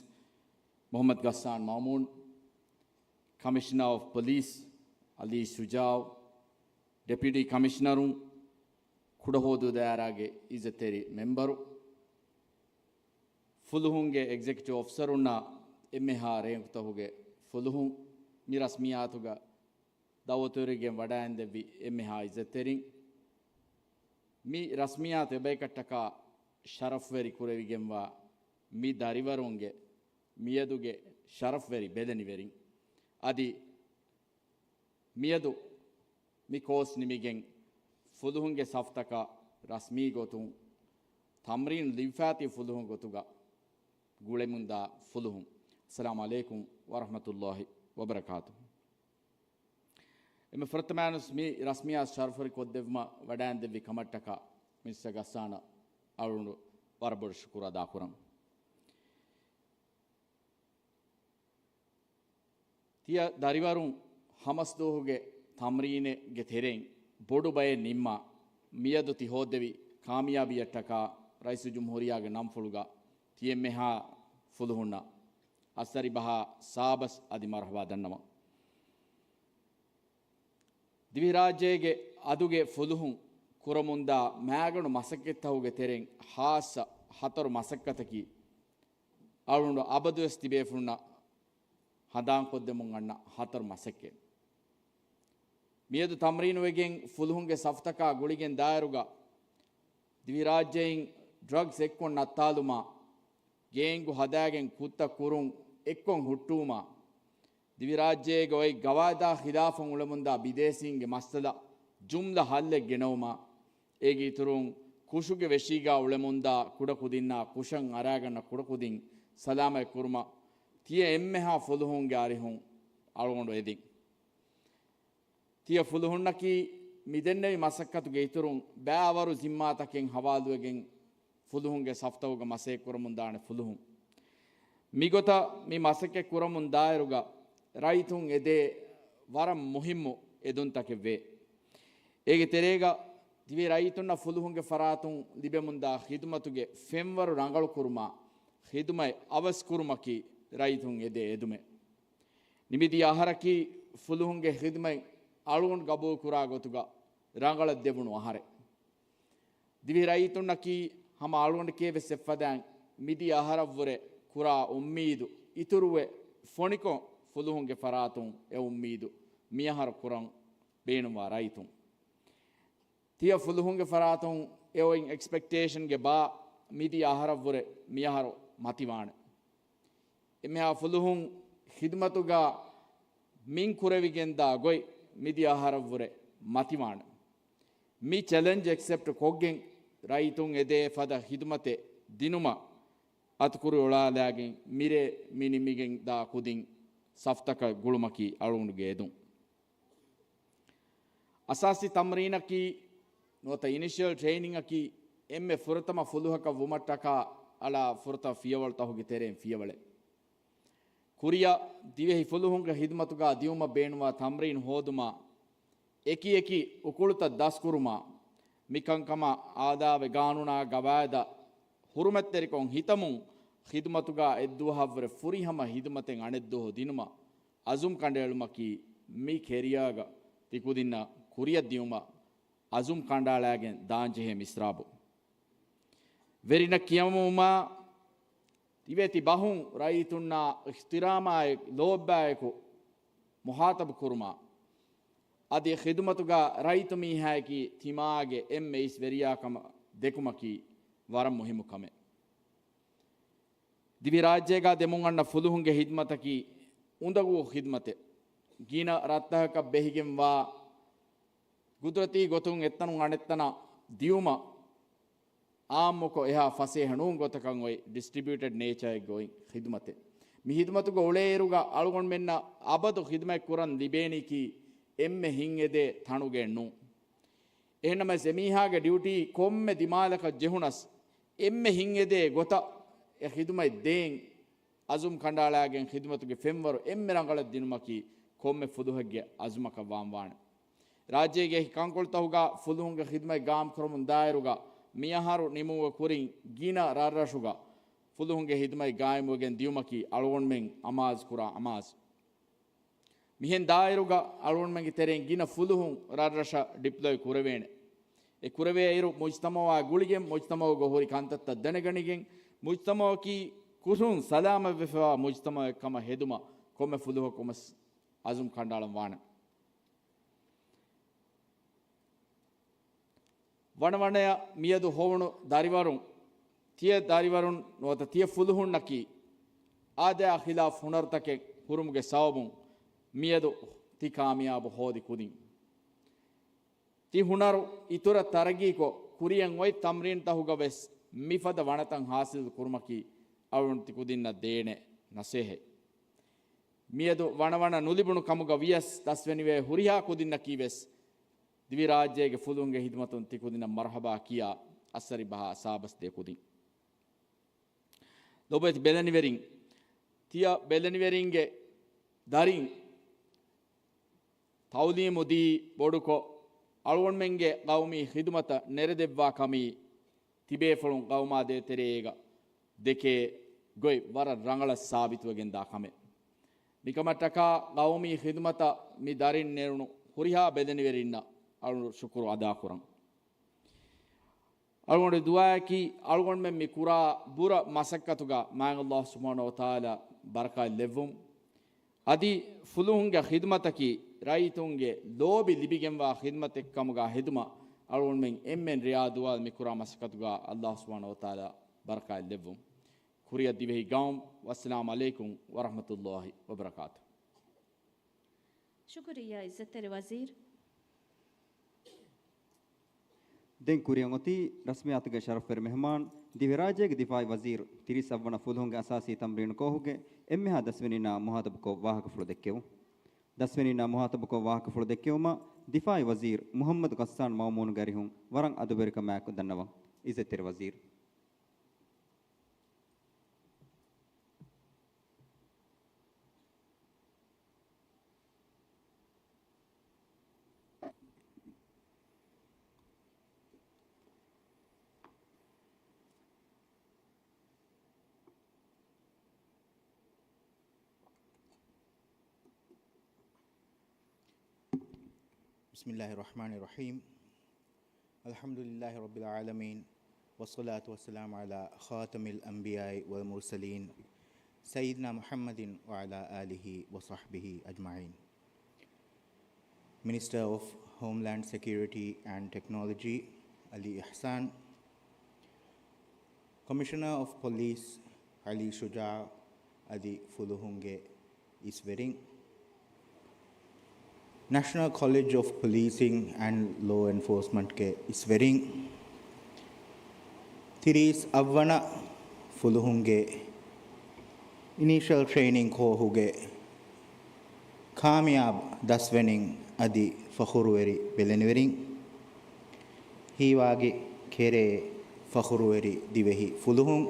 މުޙައްމަދު ޣައްސާން މައުމޫން، ކަމިޝަނަރ އޮފް ޕޮލިސް އަލީ ޝުޖާޢު، ޑެޕިއުޓީ ކަމިޝަނަރުން، ކުޑަހުވަދޫ ދާއިރާގެ އިއްޒަތްތެރި މެމްބަރު، ފުލުހުންގެ އެގްޒެކެޓިވް އޮފިސަރުންނާ އެންމެހާ ރޭންކުތަކުގެ ފުލުހުން، މި ރަސްމިއްޔާތުގަ ދަޢުވަތުވެރިވެގެން ވަޑައިންދެއްވި އެންމެހާ އިއްޒަތްތެރިން، މި ރަސްމިއްޔާތު އެބައިކަށްޓަކާ ޝަރަފްވެރި ކުރެވިގެންވާ މި ދަރިވަރުންގެ މިއަދުގެ ޝަރަފްވެރި ބެލެނިވެރިން، އަދި މިއަދު މި ކޯސް ނިމިގެން ފުލުހުންގެ ސަފްތަކަށް ރަސްމީ ގޮތުން ތަމްރީނު ލިބިފާތީ ފުލުހުން ގޮތުގަ ގުޅެމުންދާ ފުލުހުން. އައްސަލާމު ޢަލައިކުމް ވަރަޙްމަތުﷲި ވަބަރަކާތުހު. އެންމެ ފުރަތަމައިނުސް މި ރަސްމިއްޔާތު ޝަރަފްވެރި ކޮށްދެއްވުމަށް ވަޑައިންދެއްވި ކަމަށްޓަކާ މިނިސްޓަރ ޣައްސާނަށް އަޅުގަނޑު ވަރަށް ބޮޑު ޝުކުރު އަދާކުރަން. ތިޔަ ދަރިވަރުން ހަމަސްދުވަހުގެ ތަމްރީނެއްގެ ތެރެއިން ބޮޑު ބައެއް ނިންމާ، މިއަދު ތި ހޯއްދެވި ކާމިޔާބީއަށްޓަކާ ރައީސުލްޖުމްހޫރިއްޔާގެ ނަންފުޅުގަ ތި އެންމެހާ ފުލުހުންނަށް އައްސަރިބަހާ ސާބަސް އަދި މަރުޙަބާ ދަންނަވަން. ދިވެހިރާއްޖޭގެ އަދުގެ ފުލުހުން ކުރަމުންދާ މާގަނޑު މަސައްކަތްތަކުގެ ތެރެއިން ހާއްސަ ހަތަރު މަސައްކަތަކީ، އަޅުގަނޑު އަބަދުވެސް ތިބޭފުޅުންނަށް ހަނދާންކޮށްދެމުން އަންނަ ހަތަރު މަސައްކަތް. މިއަދު ތަމްރީނުވެގެން ފުލުހުންގެ ސަފްތަކާ ގުޅިގެން ދާއިރުގަ، ދިވެހިރާއްޖެއިން ޑްރަގްސް އެއްކޮށް ނައްތާލުމާ، ގޭންގު ހަދާގެން ކުށްތައް ކުރުން އެއްކޮށް ހުއްޓުވުމާ، ދިވެހިރާއްޖޭގަ އޮތް ގަވާއިދާ ޚިލާފަށް އުޅެމުންދާ ބިދޭސީންގެ މައްސަލަ ޖުމްލަ ހައްލެއް ގެނައުމާ، އޭގެ އިތުރުން ކުށުގެ ވެށީގާ އުޅެމުންދާ ކުޑަކުދިންނާ ކުށަށް އަރާގަންނަ ކުޑަކުދިން ސަލާމަތް ކުރުމަށް ތިޔަ އެންމެހާ ފުލުހުންގެ އަރިހުން އަޅުގަނޑު އެދިން. ތިޔަ ފުލުހުންނަކީ މިދެންނެވި މަސައްކަތުގެ އިތުރުން ބައިވަރު ޒިންމާތަކެއް ހަވާލުވެގެން ފުލުހުންގެ ސަފްތަކުގަ މަސައްކަތް ކުރަމުންދާނެ ފުލުހުން. މިގޮތަށް މި މަސައްކަތް ކުރަމުން ދާއިރުގަ ރައްޔިތުން އެދޭ ވަރަށް މުހިއްމު އެދުންތަކެއް ވޭ. އޭގެ ތެރޭގަ ދިވެހި ރައްޔިތުންނަށް ފުލުހުންގެ ފަރާތުން ލިބެމުންދާ ޚިދުމަތުގެ ފެންވަރު ރަނގަޅު ކުރުމާ، ޚިދުމަތް އަވަސް ކުރުމަކީ ރައްޔިތުން އެދޭ އެދުމެއް. ނިމިދިޔަ އަހަރަކީ ފުލުހުންގެ ޚިދުމަތް އަޅުގަނޑު ގަބޫލުކުރާ ގޮތުގަ ރަނގަޅަށް ދެވުނު އަހަރެއް. ދިވެހި ރައްޔިތުންނަކީ ހަމަ އަޅުގަނޑެކޭ ވެސް އެއްފަދައިން މިދިޔަ އަހަރަށްވުރެ ކުރާ އުއްމީދު އިތުރުވެ ފޮނިކޮށް ފުލުހުންގެ ފަރާތުން އެ އުއްމީދު މިއަހަރު ކުރަން ބޭނުންވާ ރައްޔިތުން. ތިޔަ ފުލުހުންގެ ފަރާތުން އެ އޮތް އެކްސްޕެކްޓޭޝަންގެ ބާ މިދިޔަ އަހަރަށްވުރެ މިއަހަރު މަތިވާނެ. އެންމެހާ ފުލުހުން ޚިދުމަތުގަ މިން ކުރެވިގެންދާ ގޮތް މިދިޔަ އަހަރަށްވުރެ މަތިވާނެ. މި ޗެލެންޖް އެކްސެޕްޓް ކޮށްގެން ރައްޔިތުން އެދޭ ފަދަ ޚިދުމަތެއް ދިނުމަށް އަތުކުރި އޮޅާލާގެން މިރޭ މި ނިމިގެން ދާ ކުދިން ސަފްތަކަށް ގުޅުމަކީ އަޅުގަނޑުގެ އެދުން. އަސާސީ ތަމްރީނަކީ ނުވަތަ އިނިޝިއަލް ޓްރެއިނިންއަކީ އެންމެ ފުރަތަމަ ފުލުހަކަށް ވުމަށްޓަކާ އަޅާ ފުރަތަމަ ފިޔަވަޅުތަކުގެ ތެރެއިން ފިޔަވަޅެއް. ކުރިއަށް ދިވެހި ފުލުހުންގެ ޚިދުމަތުގަ ދިއުމަށް ބޭނުންވާ ތަމްރީން ހޯދުމަށް އެކި އެކި އުކުޅުތައް ދަސްކުރުމަށް، މިކަންކަމަށް އާދާވެ ގާނޫނާ ގަވާއިދަށް ހުރުމަތްތެރިކޮށް ހިތަމުން ޚިދުމަތުގަ އެއްދުވަހަށްވުރެ ފުރިހަމަ ޚިދުމަތެއް އަނެއްދުވަހު ދިނުމަށް އަޒުމް ކަނޑައެޅުމަކީ މި ކެރިއާގަ ތިކުދިންނަށް ކުރިއަށް ދިއުމަށް އަޒުމް ކަނޑައަޅާގެން ދާންޖެހޭ މިސްރާބު. ވެރިންނަށް ކިޔަމުމާ، ތިބޭތި ބަހުން ރައްޔިތުންނާ އިޙްތިރާމާއެކު، ލޯބިބާއެކު މުޚާޠަބު ކުރުމާ، އަދި ޚިދުމަތުގަ ރައްޔިތު މީހާއަކީ ތިމާގެ އެންމެ އިސް ވެރިޔާ ކަމަށް ދެކުމަކީ ވަރަށް މުހިއްމު ކަމެއް. ދިވެހިރާއްޖޭގަ ދެމުން އަންނަ ފުލުހުންގެ ޚިދުމަތަކީ އުނދަގޫ ޚިދުމަތެއް. ގިނަ ރަށްތަކަކަށް ބެހިގެންވާ ގުދުރަތީ ގޮތުން އެއްތަނުން އަނެއްތަނަށް ދިއުމަށް އާއްމުކޮށް އެހާ ފަސޭހަ ނޫން ގޮތަކަށް އޮތް ޑިސްޓްރިބިއުޓެޑް ނޭޗާއެއްގަ އޮތް ޚިދުމަތެއް. މި ޚިދުމަތުގަ އުޅޭއިރުގަ އަޅުގަނޑުމެންނަށް އަބަދު ޚިދުމަތް ކުރަން ލިބޭނީކީ އެންމެ ހިތްއެދޭ ތަނުގައެއް ނޫން. އެހެންނަމަވެސް އެމީހާގެ ޑިއުޓީ ކޮންމެ ދިމާލަކަށް ޖެހުނަސް، އެންމެ ހިތްއެދޭ ގޮތަށް އެ ޚިދުމަތް ދޭން އަޒުމް ކަނޑައަޅާގެން ޚިދުމަތުގެ ފެންވަރު އެންމެ ރަނގަޅަށް ދިނުމަކީ ކޮންމެ ފުލުހެއްގެ އަޒުމަކަށް ވާންވާނެ. ރާއްޖޭގެ އެކި ކަންކޮޅުތަކުގަ ފުލުހުންގެ ޚިދުމަތް ގާއިމްކުރަމުން ދާއިރުގަ މިއަހަރު ނިމުމުގެ ކުރިން ގިނަ ރަށްރަށުގަ ފުލުހުންގެ ޚިދުމަތް ގާއިމުވެގެން ދިއުމަކީ އަޅުގަނޑުމެން އަމާޒުކުރާ އަމާޒު. މިހެން ދާއިރުގަ އަޅުގަނޑުމެންގެ ތެރެއިން ގިނަ ފުލުހުން ރަށްރަށަށް ޑިޕްލޮއި ކުރެވޭނެ. އެ ކުރެވޭއިރު މުޖްތަމަޢާ ގުޅިގެން މުޖްތަމަޢުގަ ހުރި ކަންތައްތައް ދެނެގަނެގެން މުޖްތަމަޢަކީ ކުށުން ސަލާމަތްވެފައިވާ މުޖްތަމަޢެއް ކަމަށް ހެދުމަށް ކޮންމެ ފުލުހަކު ވެސް އަޒުމް ކަނޑައަޅަން ވާނެ. ވަނަވަނަޔަށް މިއަދު ހޮވުނު ދަރިވަރުން، ތިޔަ ދަރިވަރުން ނުވަތަ ތިޔަ ފުލުހުންނަކީ އާދަޔާ ޚިލާފް ހުނަރުތަކެއް ހުރުމުގެ ސަބަބުން މިއަދު ތި ކާމިޔާބު ހޯދި ކުދިން. ތި ހުނަރު އިތުރަށް ތަރައްގީކޮށް، ކުރިއަށް އޮތް ތަމްރީންތަކުގަ ވެސް މިފަދަ ވަނަތައް ހާސިލް ކުރުމަކީ އަޅުގަނޑު ތިކުދިންނަށް ދޭނެ ނަސޭހަތް. މިއަދު ވަނަވަނަ ނުލިބުނު ކަމުގަ ވިޔަސް، ދަސްވެނިވޭ ހުރިހާ ކުދިންނަކީ ވެސް ދިވެހިރާއްޖޭގެ ފުލުހުންގެ ޚިދުމަތުން ތިކުދިންނަށް މަރުޙަބާ ކިޔާ، އައްސަރި ބަހާ ސާބަސް ދޭ ކުދިން. ލޮބުވެތި ބެލެނިވެރިން، ތިޔަ ބެލެނިވެރިންގެ ދަރިން ތަޢުލީމު ދީ ބޮޑުކޮށް، އަޅުގަނޑުމެންގެ ޤައުމީ ޚިދުމަތަށް ނެރެދެއްވާ ކަމީ، ތިބޭފުޅުން ޤައުމާ ދޭތެރޭގަ ދެކޭ ގޮތް ވަރަށް ރަނގަޅަށް ސާބިތުވެގެންދާ ކަމެއް. މިކަމަށްޓަކާ ޤައުމީ ޚިދުމަތަށް މި ދަރިން ނެރުނު ހުރިހާ ބެލެނިވެރިންނަށް އަޅުގަނޑު ޝުކުރު އަދާކުރަން. އަޅުގަނޑު ދުޢާއަކީ، އަޅުގަނޑުމެން މި ކުރާ ބުރަ މަސައްކަތުގަ މާތް ﷲ ސުބްޙާނަހޫ ވަތަޢާލާ ބަރަކާތް ލެއްވުން. އަދި ފުލުހުންގެ ޚިދުމަތަކީ ރައްޔިތުންގެ ލޯބި ލިބިގެންވާ ޚިދުމަތެއް ކަމުގަ ހެދުމަށް އަޅުގަނޑުމެން އެންމެން ރިޔާ ދުޢާ މި ކުރާ މަސައްކަތުގަ ﷲ ސުބްޙާނަހޫ ވަތަޢާލާ ބަރަކާތް ލެއްވުން. ކުރިއަށް ދިވެހި ޤައުމު. ވައްސަލާމު ޢަލައިކުމް ވަރަޙްމަތުﷲ ވަބަރަކާތުހު. ޝުކުރިއްޔާ ޢިއްޒަތްތެރި ވަޒީރު. ދެން ކުރިއަށް އޮތީ ރަސްމިއްޔާތުގެ ޝަރަފްވެރި މެހުމާން، ދިވެހިރާއްޖޭގެ ދިފާޢީ ވަޒީރު، ތިރީސް އަށްވަނަ ފުލުހުންގެ އަސާސީ ތަމްރީނު ކޯހުގެ އެންމެހާ ދަސްވެނީންނާ މުޚާޠަބުކޮށް ވާހަކަފުޅު ދެއްކެވުން. ދަސްވެނީންނާ މުޚާޠަބުކޮށް ވާހަކަފުޅު ދެއްކެވުމަށް ދިފާޢީ ވަޒީރު މުޙައްމަދު ޣައްސާން މައުމޫނުގެ އަރިހުން ވަރަށް އަދަބުވެރިކަމާއެކު ދަންނަވަން. ޢިއްޒަތްތެރި ވަޒީރު. بسم الله الرحمن الرحيم. الحمد لله رب العالمين، والصلاة والسلام على خاتم الأنبياء والمرسلين، سيدنا محمد وعلى آله وصحبه أجمعين. Minister of Homeland Security and Technology, Ali Ihsan. Commissioner of Police, Ali Shujaa. އަދި ފުލުހުންގެ އިސްވެރިން، National College of Policing and Law Enforcement ގެ އިސްވެރިން، ތިރީސް އަށްވަނަ ފުލުހުންގެ އިނީޝަލް ޓްރެއިނިން ކޯހުގެ ކާމިޔާބު ދަސްވެނިން އަދި ފަޚުރުވެރި ބެލެނިވެރިން، ހީވާގި ކެރޭ ފަޚުރުވެރި ދިވެހި ފުލުހުން،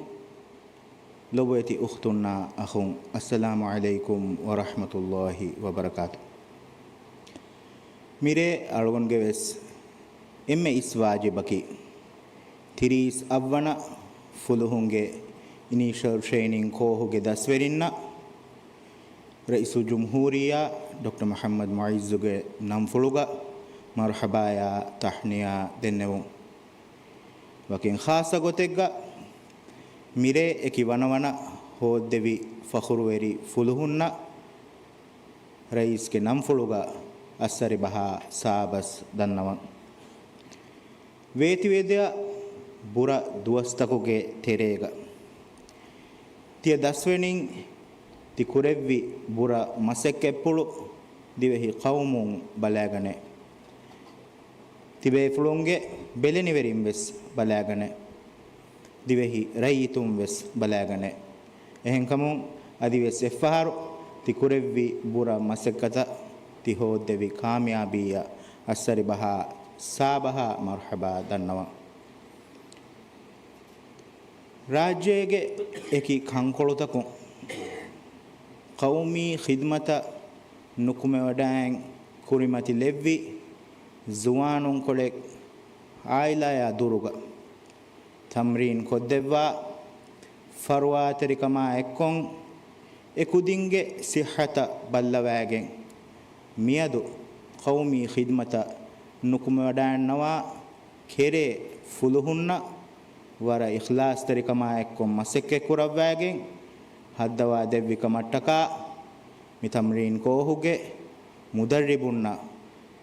ލޮބުވެތި އުޚްތުންނާ އަޚުން، އައްސަލާމު ޢަލައިކުމް ވަރަޙްމަތުﷲި ވަބަރަކާތު. މިރޭ އަޅުގަނޑުގެ ވެސް އެންމެ އިސް ވާޖިބަކީ، ތިރީސް އަށްވަނަ ފުލުހުންގެ އިނީޝަލް ޓްރެއިނިން ކޯހުގެ ދަސްވެރިންނަށް، ރައީސުލްޖުމްހޫރިއްޔާ ޑޮކްޓަރ މުޙައްމަދު މުޢިއްޒުގެ ނަންފުޅުގަ މަރުޙަބާޔާ ތަހްނިޔާ ދެންނެވުން. ވަކިން ޚާއްޞަ ގޮތެއްގަ މިރޭ އެކި ވަނަވަނަ ހޯއްދެވި ފަޚުރުވެރި ފުލުހުންނަށް ރައީސްގެ ނަންފުޅުގަ އައްސަރި ބަހާ ސާބަސް ދަންނަވަން. ވޭތިވެދިޔަ ބުރަ ދުވަސްތަކުގެ ތެރޭގަ ތިޔަ ދަސްވެނިން ތި ކުރެއްވި ބުރަ މަސައްކަތްޕުޅު ދިވެހި ޤައުމުން ބަލާގަނެ. ތިބޭފުޅުންގެ ބެލެނިވެރިން ވެސް ބަލާގަނެ. ދިވެހި ރައްޔިތުން ވެސް ބަލާގަނެ. އެހެންކަމުން އަދިވެސް އެއްފަހަރު ތި ކުރެއްވި ބުރަ މަސައްކަތަށް ތި ހޯއްދެވި ކާމިޔާބީއަށް އައްސަރި ބަހާ ސާބަހާ މަރުޙަބާ ދަންނަވަން. ރާއްޖޭގެ އެކި ކަންކޮޅުތަކުން ޤައުމީ ޚިދްމަތަށް ނުކުމެވަޑައިން ކުރިމަތިލެއްވި ޒުވާނުންކޮޅެއް އާއިލާޔާ ދުރުގަ ތަމްރީން ކޮށްދެއްވާ، ފަރުވާތެރިކަމާ އެއްކޮށް އެ ކުދިންގެ ޞިއްޙަތަށް ބައްލަވައިގެން، މިއަދު ޤައުމީ ޚިދްމަތަށް ނުކުމެވަޑައިންނަވާ ކެރޭ ފުލުހުންނަށް ވަރަށް އިޚްލާޞްތެރިކަމާ އެއްކޮށް މަސައްކަތް ކުރައްވައިގެން ހައްދަވާ ދެއްވި ކަމަށްޓަކާ، މި ތަމްރީން ކޯހުގެ މުދައްރިބުންނަށް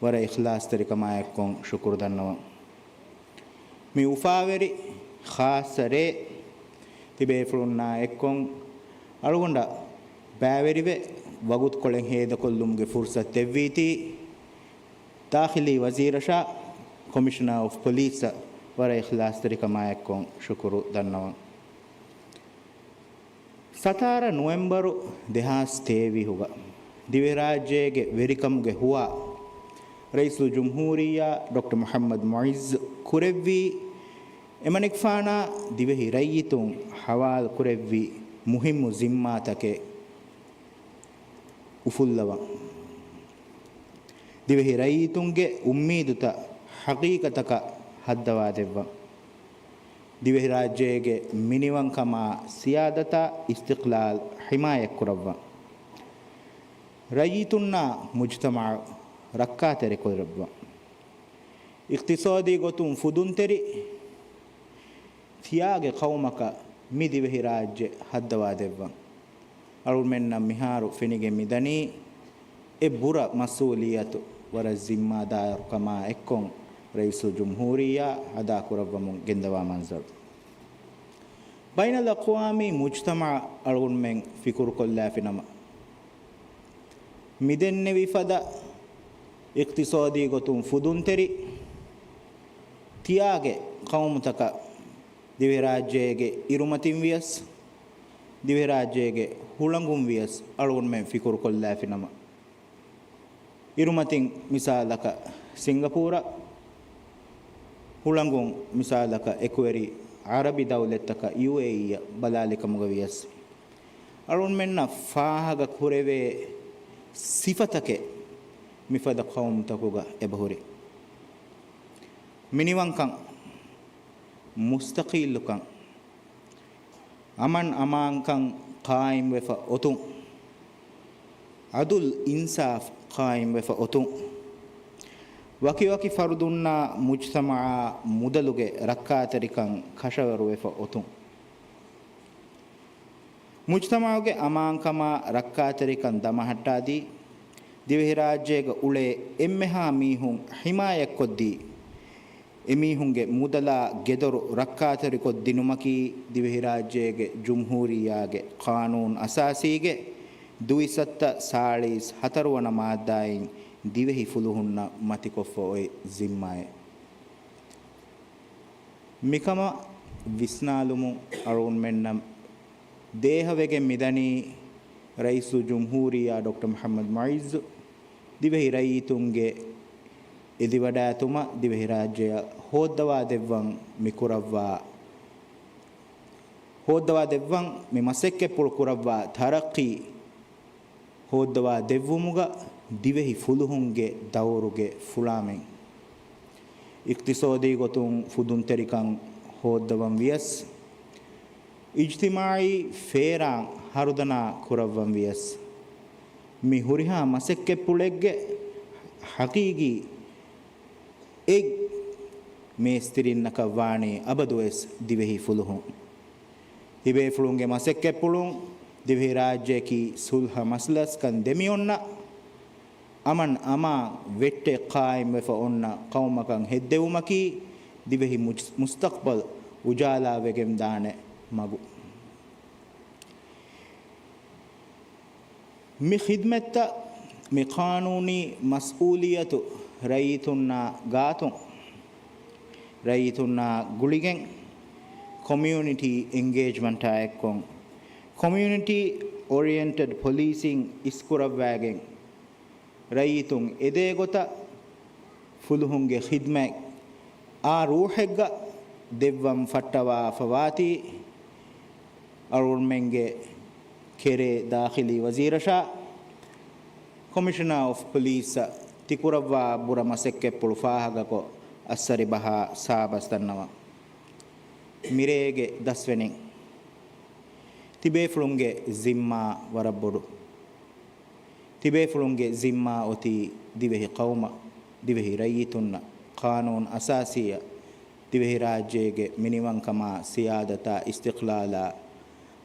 ވަރަށް އިޚްލާޞްތެރިކަމާ އެއްކޮށް ޝުކުރު ދަންނަވަން. މި އުފާވެރި ޚާއްޞަ ރޭ ތިބޭފުޅުންނާ އެއްކޮށް، އަޅުގަނޑަށް ބައިވެރިވެ، ވަގުތުކޮޅެއް ހޭދަކޮށްލުމުގެ ފުރުޞަތު ދެއްވީތީ، ދާޚިލީ ވަޒީރަށާ، ކޮމިޝަނަރ އޮފް ޕޮލިސަށް ވަރަށް އިޚްލާޞްތެރިކަމާ އެއްކޮށް ޝުކުރު ދަންނަވަން. ސަތާރަ ނޮވެމްބަރު ދެހާސް ތޭވީހުގަ ދިވެހިރާއްޖޭގެ ވެރިކަމުގެ ހުވާ ރައީސުލްޖުމްހޫރިއްޔާ ޑޮކްޓަރ މުޙައްމަދު މުޢިއްޒު ކުރެއްވީ، އެމަނިކުފާނާ ދިވެހި ރައްޔިތުން ހަވާލު ކުރެއްވި މުހިއްމު ޒިންމާތަކެއް އުފުއްލަވަން. ދިވެހި ރައްޔިތުންގެ އުއްމީދުތައް ޙަޤީޤަތަކަށް ހައްދަވާދެއްވަން. ދިވެހިރާއްޖޭގެ މިނިވަންކަމާ ސިޔާދަތާ އިސްތިޤްލާލް ޙިމާޔަތްކުރައްވަން. ރައްޔިތުންނާ މުޖްތަމަޢު ރައްކާތެރިކުރައްވަން. އިޤްތިޞާދީ ގޮތުން ފުދުންތެރި ތިޔާގެ ޤައުމަކަށް މި ދިވެހިރާއްޖެ ހައްދަވާދެއްވަން. އަޅުމެންނަށް މިހާރު ފެނިގެން މިދަނީ، އެ ބުރަ މަސްއޫލިއްޔަތު ވަރަށް ޒިންމާދާރުކަމާ އެއްކޮށް ރައީސުލްޖުމްހޫރިއްޔާ އަދާކުރައްވަމުން ގެންދަވާ މަންޒަރު. ބައިނަލްއަޤްވާމީ މުޖްތަމަޢަށް އަޅުގަނޑުމެން ފިކުރުކޮށްލާފިނަމަ، މިދެންނެވި ފަދަ އިޤްތިޞާދީ ގޮތުން ފުދުންތެރި ތިޔާގެ ޤައުމުތަކަށް ދިވެހިރާއްޖޭގެ އިރުމަތިން ވިޔަސް، ދިވެހިރާއްޖޭގެ ހުޅަނގުން ވިޔަސް އަޅުގަނޑުމެން ފިކުރުކޮށްލާފިނަމަ، އިރުމަތިން މިސާލަކަށް ސިންގަޕޫރަށް، ހުޅަނގުން މިސާލަކަށް އެކުވެރި ޢަރަބި ދައުލަތްތަކަށް، ޔޫއޭއީއަށް ބަލާލިކަމުގަ ވިޔަސް، އަޅުގަނޑުމެންނަށް ފާހަގަ ކުރެވޭ ސިފަތަކެއް މިފަދަ ޤައުމުތަކުގަ އެބަހުރި. މިނިވަންކަން، މުސްތަޤިއްލުކަން، އަމަން އަމާންކަން ޤާއިމްވެފަ އޮތުން، ޢަދުލް އިންސާފް ޤާއިމްވެފަ އޮތުން، ވަކިވަކި ފަރުދުންނާ މުޖްތަމަޢާ މުދަލުގެ ރައްކާތެރިކަން ކަށަވަރުވެފަ އޮތުން. މުޖްތަމަޢުގެ އަމާންކަމާ ރައްކާތެރިކަން ދަމަހައްޓާދީ، ދިވެހިރާއްޖޭގަ އުޅޭ އެންމެހާ މީހުން ޙިމާޔަތްކޮށްދީ، އެމީހުންގެ މުދަލާ ގެދޮރު ރައްކާތެރިކޮށްދިނުމަކީ ދިވެހިރާއްޖޭގެ ޖުމްހޫރިއްޔާގެ ޤާނޫނު އަސާސީގެ ދުއިސައްތަ ސާޅީސް ހަތަރުވަނަ މާއްދާއިން ދިވެހި ފުލުހުންނަށް މަތިކޮށްފަ އޮތް ޒިންމާއެއް. މިކަމަށް ވިސްނާލުމުން އަޅުގަނޑުމެންނަށް ދޭހަވެގެން މިދަނީ، ރައީސުލްޖުމްހޫރިއްޔާ ޑޮކްޓަރ މުޙައްމަދު މުޢިއްޒު ދިވެހި ރައްޔިތުންގެ އެދިވަޑާތުމަށް ދިވެހިރާއްޖެއަށް ހޯއްދަވާދެއްވަން މިކުރައްވާ ހޯއްދަވާ ދެއްވަން މި މަސައްކަތްޕުޅު ކުރައްވާ ތަރައްޤީ ހޯއްދަވާ ދެއްވުމުގަ ދިވެހި ފުލުހުންގެ ދައުރުގެ ފުޅާމެން. އިޤްތިޞާދީ ގޮތުން ފުދުންތެރިކަން ހޯއްދަވަން ވިޔަސް، އިޖްތިމާޢީ ފޭރާން ހަރުދަނާ ކުރައްވަން ވިޔަސް، މި ހުރިހާ މަސައްކަތްޕުޅެއްގެ ޙަޤީޤީ އެއް މޭސްތިރިންނަކަށް ވާނީ އަބަދުވެސް ދިވެހި ފުލުހުން. ތިބޭފުޅުންގެ މަސައްކަތްޕުޅުން ދިވެހިރާއްޖެއަކީ ޞުލްޙަ މަސްލަސްކަން ދެމިއޮންނަ، އަމަން އަމާން ވެއްޓެއް ޤާއިމްވެފަ އޮންނަ ޤައުމަކަށް ހެއްދެވުމަކީ ދިވެހި މުޖް-، މުސްތަޤްބަލް އުޖާލާވެގެންދާނެ މަގު. މި ޚިދްމަތްތައް، މި ޤާނޫނީ މަސްއޫލިއްޔަތު ރައްޔިތުންނާ ގާތުން، ރައްޔިތުންނާ ގުޅިގެން ކޮމިއުނިޓީ އެންގޭޖްމަންޓާ އެއްކޮށް، ކޮމިއުނިޓީ އޯރިއެންޓެޑް ޕޮލިސިން އިސްކުރައްވާގެން، ރައްޔިތުން އެދޭ ގޮތަށް ފުލުހުންގެ ޚިދްމަތް އާ ރޫޙެއްގަ ދެއްވަން ފައްޓަވާފަވާތީ، އަޅުގަނޑުމެންގެ ކެރޭ ދާޚިލީ ވަޒީރަށާ ކޮމިޝަނާ އޮފް ޕޮލިސްއަށް ތިކުރައްވާ ބުރަ މަސައްކަތްޕުޅު ފާހަގަކޮށް، އައްސަރި ބަހާ ސާބަސް ދަންނަވަން. މިރޭގެ ދަސްވެނިން ތިބޭފުޅުންގެ ޒިންމާ ވަރަށް ބޮޑު. ތިބޭފުޅުންގެ ޒިންމާ އޮތީ ދިވެހި ޤައުމަށް، ދިވެހި ރައްޔިތުންނަށް، ޤާނޫނު އަސާސީއަށް، ދިވެހިރާއްޖޭގެ މިނިވަންކަމާ، ސިޔާދަތާ، އިސްތިޤްލާލާ،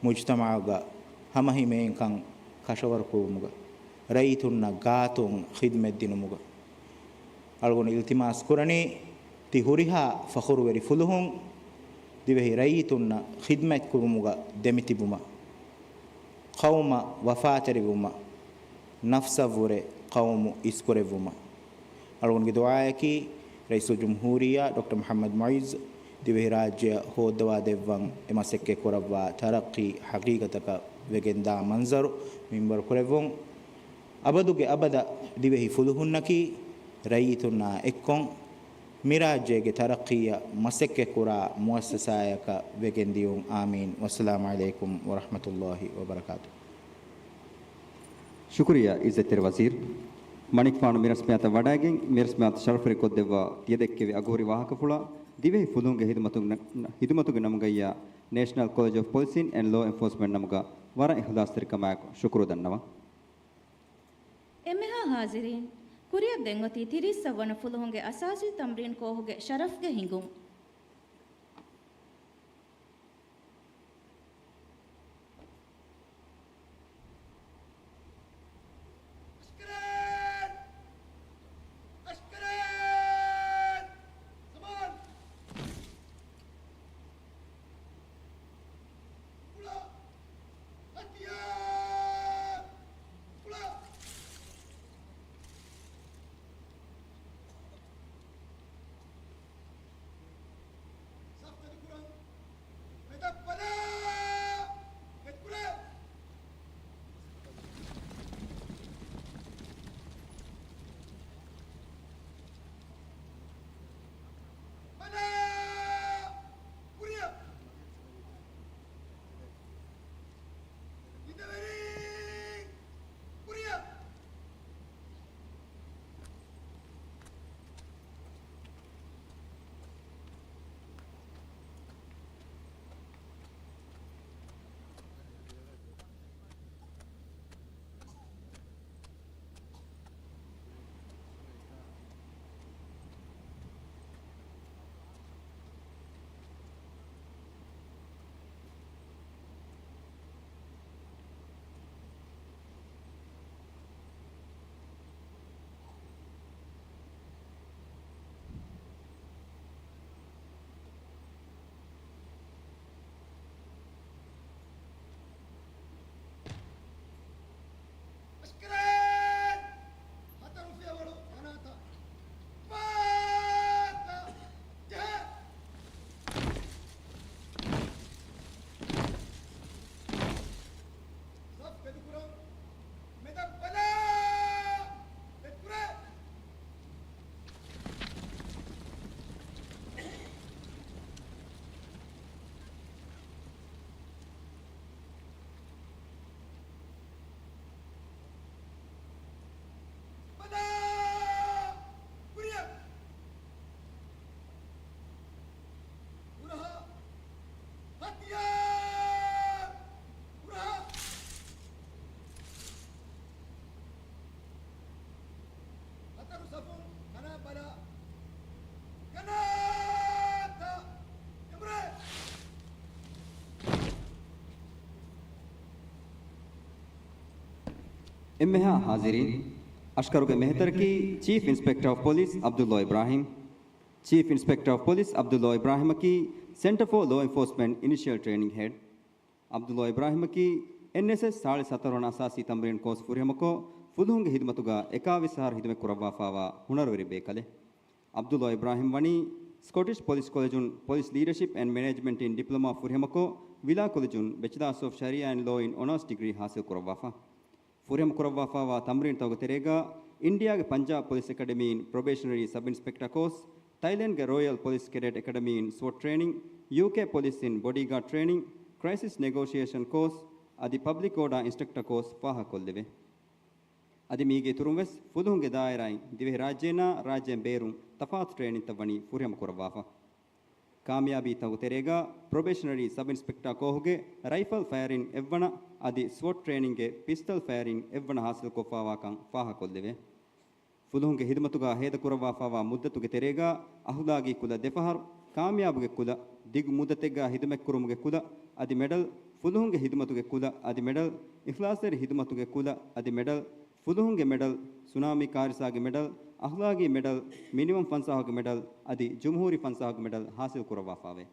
މުޖްތަމަޢުގަ ހަމަހިމޭންކަން ކަށަވަރުކުރުމުގަ، ރައްޔިތުންނަށް ގާތުން ޚިދްމަތް ދިނުމުގަ، އަޅުގަނޑު އިލްތިމާސް ކުރަނީ، ތި ހުރިހާ ފަޚުރުވެރި ފުލުހުން ދިވެހި ރައްޔިތުންނަށް ޚިދްމަތް ކުރުމުގަ ދެމިތިބުމަށް، ޤައުމަށް ވަފާތެރިވުމަށް، ނަފްސަށްވުރެ ޤައުމު އިސްކުރެއްވުމަށް. އަޅުގަނޑުގެ ދުޢާއަކީ، ރައީސުލްޖުމްހޫރިއްޔާ ޑޮކްޓަރ މުޙައްމަދު މުޢިއްޒު ދިވެހިރާއްޖެއަށް ހޯއްދަވާ ދެއްވަން އެ މަސައްކަތް ކުރައްވާ ތަރައްޤީ ޙަޤީޤަތަކަށް ވެގެންދާ މަންޒަރު މިންވަރު ކުރެއްވުން. އަބަދުގެ އަބަދަށް ދިވެހި ފުލުހުންނަކީ ރައްޔިތުންނާ އެއްކޮށް، މިރާއްޖޭގެ ތަރައްޤީއަށް މަސައްކަތްކުރާ މުއައްސަސާއަކަށް ވެގެންދިޔުން. އާމީން. ވައްސަލާމު ޢަލައިކުމް ވަރަޙްމަތުﷲި ވަބަރަކާތު. ޝުކުރިއްޔާ އިއްޒަތްތެރި ވަޒީރު. މަނިކުފާނު މި ރަސްމިއްޔާތަށް ވަޑައިގެން، މި ރަސްމިއްޔާތު ޝަރަފުވެރިކޮށްދެއްވާ ތިޔަދެއްކެވި އަގުހުރި ވާހަކަފުޅަށް ދިވެހި ފުލުހުންގެ ހިދުމަތުގެ ނަ-، ހިދުމަތުގެ ނަމުގައްޔާ ނޭޝަނަލް ކޮލެޖް އޮފް ޕޮލިސިން އެންޑް ލޯ އެންފޯސްމަންޓް ނަމުގަ ވަރަށް އިޚްލާޞްތެރިކަމާއެކު ޝުކުރު ދަންނަވަން. އެންމެހާ ހާޒިރީން، ކުރިއަށް ދެން އޮތީ ތިރީސް ސައްވަނަ ފުލުހުންގެ އަސާސީ ތަމްރީން ކޯހުގެ ޝަރަފްގެ ހިނގުން. އެންމެހާ ހާޒިރީން، އަޝްކަރުގެ މެހެތަރަކީ ޗީފް އިންސްޕެކްޓަ އޮފް ޕޮލިސް ޢަބްދުﷲ އިބްރާހިމް. ޗީފް އިންސްޕެކްޓަ އޮފް ޕޮލިސް ޢަބްދުﷲ އިބްރާހިމަކީ ސެންޓަ ފޯ ލޯ އެންފޯސްމަންޓް އިނިޝިއަލް ޓްރޭނިންގ ހެޑް. ޢަބްދުﷲ އިބްރާހިމަކީ އެންއެސްއެސް ސާޅީސް ހަތަރު ވަނަ އަސާސީ ތަމްރީން ކޯސް ފުރިހަމަކޮށް، ފުލުހުންގެ ހިދުމަތުގަ އެކާވީސް އަހަރު ހިދުމަތް ކުރައްވާފާވާ ހުނަރުވެރި ބޭކަލެއް. ޢަބްދުﷲ އިބްރާހިމް ވަނީ ސްކޮޓިޝް ޕޮލިސް ކޮލެޖުން ޕޮލިސް ލީޑަޝިޕް އެންޑް މެނޭޖްމަންޓް އިން ޑިޕްލޮމާ ފުރިހަމަކޮށް، ވިލާ ކޮލެޖުން ބެޗިލާސް އޮފް ޝަރީޢާ އެންޑް ލޯ އިން އޮނާސް ޑިގްރީ ހާސިލް ކުރައްވާފަ. ފުރިހަމަ ކުރައްވާފާވާ ތަމްރީންތަކުގެ ތެރޭގަ އިންޑިއާގެ ޕަންޖާބް ޕޮލިސް އެކަޑަމީއިން ޕްރޮބޭޝަނަރީ ސަބް އިންސްޕެކްޓަ ކޯސް، ތައިލެންޑްގެ ރޯޔަލް ޕޮލިސް ކެޑެޓް އެކަޑަމީއިން ސްވޮޓް ޓްރޭނިން، ޔޫކޭ ޕޮލިސް އިން ބޮޑީގާޑް ޓްރޭނިން، ކްރައިސިސް ނެގޯޝިއޭޝަން ކޯސް، އަދި ޕަބްލިކް އޯޑާ އިންސްޓްރަކްޓަ ކޯސް ފާހަގަކޮށްލެވޭ. އަދި މީގެ އިތުރުން ވެސް ފުލުހުންގެ ދާއިރާއިން ދިވެހިރާއްޖޭނާ ރާއްޖޭން ބޭރުން ތަފާތު ޓްރޭނިންތައް ވަނީ ފުރިހަމަ ކުރައްވާފަ. ކާމިޔާބީ ތަކުގެ ތެރޭގަ ޕްރޮބޭޝަނަރީ ސަބް އިންސްޕެކްޓާ ކޯހުގެ ރައިފަލް ފަޔަރިން އެއްވަނަ އަދި ސްވޮޓް ޓްރޭނިންގެ ޕިސްޓަލް ފަޔަރިން އެއްވަނަ ހާސިލްކޮށްފާވާކަން ފާހަގަކޮށްލެވޭ. ފުލުހުންގެ ހިދުމަތުގަ ހޭދަކުރައްވާފާވާ މުއްދަތުގެ ތެރޭގަ އަހުލާގީ ކުލަ ދެފަހަރު، ކާމިޔާބުގެ ކުލަ، ދިގު މުއްދަތެއްގަ ހިދުމަތްކުރުމުގެ ކުލަ އަދި މެޑަލް، ފުލުހުންގެ ހިދުމަތުގެ ކުލަ އަދި މެޑަލް، އިޚްލާޞްތެރި ހިދުމަތުގެ ކުލަ އަދި މެޑަލް، ފުލުހުންގެ މެޑަލް، ސުނާމީ ކާރިސާގެ މެޑަލް، އަހްލާގީ މެޑަލް، މިނިވަން ފަންސާހުގެ މެޑަލް އަދި ޖުމްހޫރީ ފަންސާހުގެ މެޑަލް ހާސިލް ކުރައްވާފާވޭ.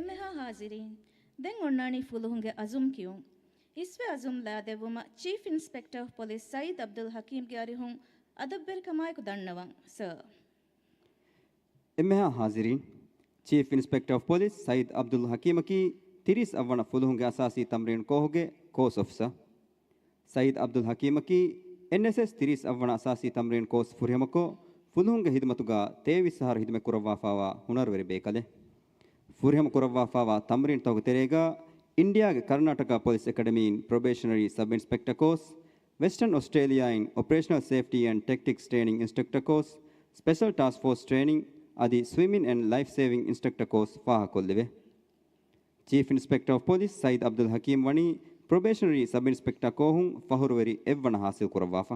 އެންމެހާ ހާޒިރީން، ދެން އޮންނާނީ ފުލުހުންގެ އަޒުމް ކިޔުން. އިސްވެ އަޒުމް ލާދެއްވުމަށް ޗީފް އިންސްޕެކްޓަރ އޮފް ޕޮލިސް ސައީދް އަބްދުލް ހަކީމްގެ އަރިހުން އަދަބުވެރިކަމާއެކު ދަންނަވަން، ސާ. އެންމެހާ ހާޒިރީން، ޗީފް އިންސްޕެކްޓަރ އޮފް ޕޮލިސް ސައީދް އަބްދުލް ހަކީމަކީ ތިރީސް އަށްވަނަ ފުލުހުންގެ އަސާސީ ތަމްރީން ކޯހުގެ ކޯސް އޮފިސަރ. ސައީދް އަބްދުލް ހަކީމަކީ އެންއެސްއެސް ތިރީސް އަށްވަނަ އަސާސީ ތަމްރީން ކޯސް ފުރިހަމަކޮށް، ފުލުހުންގެ ހިދުމަތުގަ ތޭވީސް އަހަރު ހިދުމަތް ކުރައްވާފައިވާ ހުނަރުވެރި ބޭކަލެއް. ފުރިހަމަ ކުރައްވާފައިވާ ތަމްރީންތަކުގެ ތެރޭގަ އިންޑިއާގެ ކަރްނާޓަކާ ޕޮލިސް އެކަޑަމީން ޕްރޮބޭޝަނަރީ ސަބް އިންސްޕެކްޓަ ކޯސް، ވެސްޓަން އޮސްޓްރޭލިއާއިން އޮޕަރޭޝަނަލް ސޭފްޓީ އެންޑް ޓެކްޓިކްސް ޓްރޭނިން އިންސްޓްރަކްޓަ ކޯސް، ސްޕެޝަލް ޓާސްކް ފޯސް ޓްރޭނިން އަދި ސްވިމިން އެންޑް ލައިފް ސޭވިން އިންސްޓްރަކްޓަ ކޯސް ފާހަގަކޮށްލެވޭ. ޗީފް އިންސްޕެކްޓަ އޮފް ޕޮލިސް ސައީދް އަބްދުލް ހަކީމް ވަނީ ޕްރޮބޭޝަނަރީ ސަބް އިންސްޕެކްޓަ ކޯހުން ފަހުރުވެރި އެއްވަނަ ހާސިލް ކުރައްވާފަ.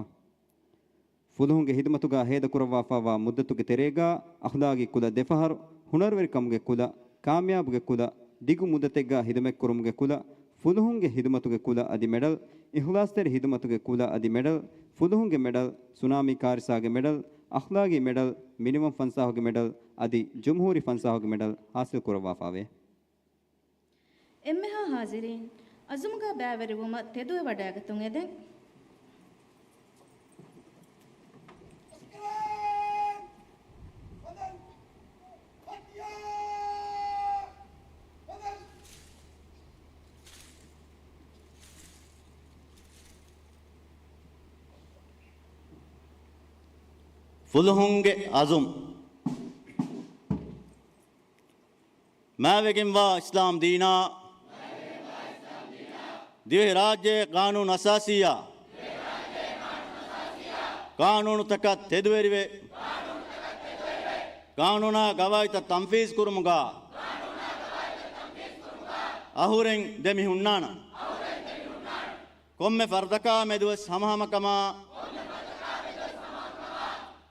ފުލުހުންގެ ހިދުމަތުގަ ހޭދަކުރައްވާފައިވާ މުއްދަތުގެ ތެރޭގަ އަޚްލާގީ ކުލަ ދެފަހަރު، ހުނަރުވެރިކަމުގެ ކުލަ، ކާމިޔާބުގެ ކުލަ، ދިގު މުއްދަތެއްގަ ހިދުމަތްކުރުމުގެ ކުލަ، ފުލުހުންގެ ހިދުމަތުގެ ކުލަ އަދި މެޑަލް، އިޚްލާޞްތެރި ހިދުމަތުގެ ކުލަ އަދި މެޑަލް، ފުލުހުންގެ މެޑަލް، ސުނާމީ ކާރިސާގެ މެޑަލް، އަޚްލާގީ މެޑަލް، މިނިވަން ފަންސާހުގެ މެޑަލް އަދި ޖުމްހޫރީ ފަންސާހުގެ މެޑަލް ހާސިލް ކުރައްވާފައިވޭ. އެންމެހާ ހާޒިރީން، އަޒުމުގަ ބައިވެރިވުމަށް ތެދުވެ ވަޑައިގަތުން އެދެން. ފުލުހުންގެ އަޒުމް. މާވެގެންވާ އިސްލާމް ދީނާ، ދިވެހިރާއްޖޭ ޤާނޫނު އަސާސީއާ، ޤާނޫނުތަކަށް ތެދުވެރިވެ، ޤާނޫނާ ގަވާއިދުތައް ތަންފީޒު ކުރުމުގަ އަހުރެން ދެމި ހުންނާނަން. ކޮންމެ ފަރްދަކާ މެދުވެސް ހަމަހަމަކަމާ،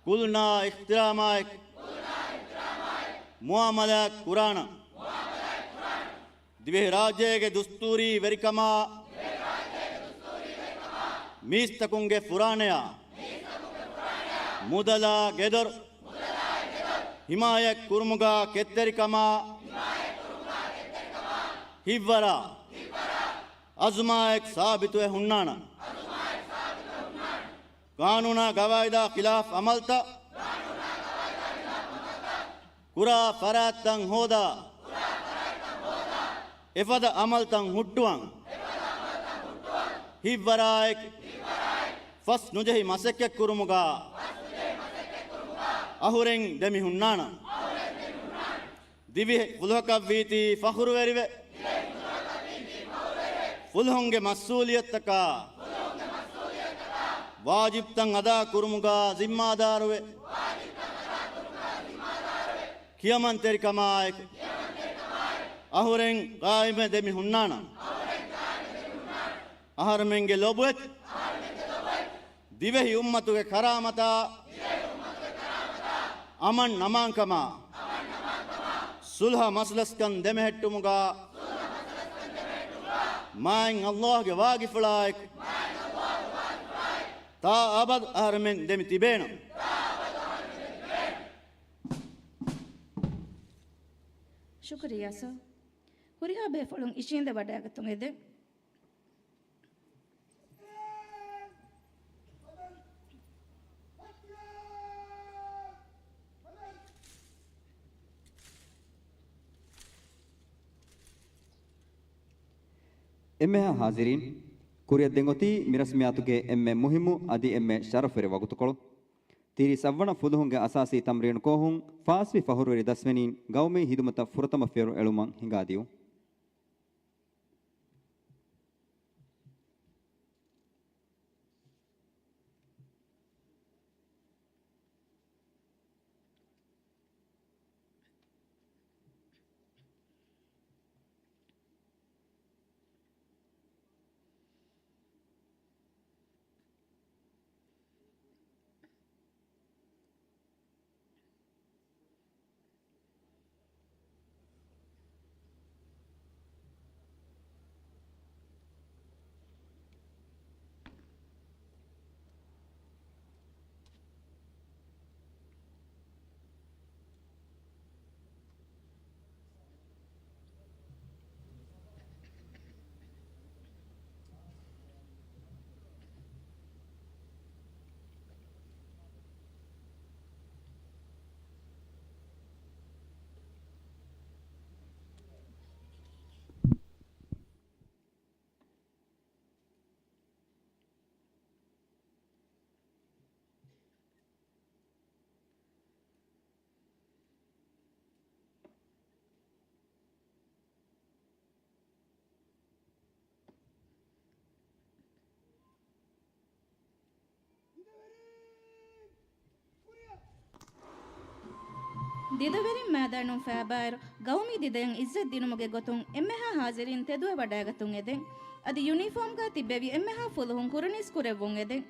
ކުލުނާ އިޙްތިރާމާއެކު މުއާމަލާތް ކުރާނަން. ދިވެހިރާއްޖޭގެ ދުސްތޫރީ ވެރިކަމާ، މީސްތަކުންގެ ފުރާނަޔާ، މުދަލާ ގެދޮރު ހިމާޔަތް ކުރުމުގަ ކެތްތެރިކަމާ، ހިއްވަރާ އަޒުމާއެކު ސާބިތުވެ ހުންނާނަން. ޤާނޫނާ ގަވާއިދާ ޚިލާފް އަމަލްތައް ކުރާ ފަރާތްތައް ހޯދާ، އެފަދަ އަމަލްތައް ހުއްޓުވަން، ހިއްވަރާއެކު ފަސް ނުޖެހި މަސައްކަތް ކުރުމުގަ އަހުރެން ދެމި ހުންނާނަން. ދިވެހި ފުލުހަކަށްވީތީ ފަޚުރުވެރިވެ، ފުލުހުންގެ މަސްއޫލިއްޔަތުތަކާ ވާޖިބްތައް އަދާ ކުރުމުގަ ޒިންމާދާރުވެ، ކިޔަމަންތެރިކަމާއެކު އަހުރެން ޤާއިމެއް ދެމި ހުންނާނަން. އަހަރުމެންގެ ލޮބުވެތި ދިވެހި އުއްމަތުގެ ކަރާމަތާ، އަމަން އަމާންކަމާ، ސުލްހަ މަސްލަސްކަން ދެމެހެއްޓުމުގަ މާތް ﷲ ގެ ވާގިފުޅާއެކު ތާ އަބަދު އަހަރުމެން ދެމި ތިބޭނަން. ޝުކުރިއްޔާ ސާ. ހުރިހާ ބޭފުޅުން އިށީނދެ ވަޑައިގަތުން އެދެން. އެންމެހާ ހާޒިރީން، ކުރިއަށް ދެން އޮތީ މި ރަސްމިއްޔާތުގެ އެންމެ މުހިއްމު އަދި އެންމެ ޝަރަފުވެރި ވަގުތުކޮޅު. ތިރީސް އަށްވަނަ ފުލުހުންގެ އަސާސީ ތަމްރީނު ކޯހުން ފާސްވި ފަހުރުވެރި ދަސްވެނީން ގައުމީ ހިދުމަތަށް ފުރަތަމަ ފިޔަވަޅު އެޅުމަށް ހިނގާދިޔުން. ދިދަވެރިން މައިދާނުން ފައިބާއިރު، ގައުމީ ދިދައަށް އިއްޒަތް ދިނުމުގެ ގޮތުން އެންމެހާ ހާޒިރީން ތެދުވެވަޑައިގަތުން އެދެން. އަދި ޔުނީފޯމްގަ ތިއްބެވި އެންމެހާ ފުލުހުން ކުރުނީސް ކުރެއްވުން އެދެން.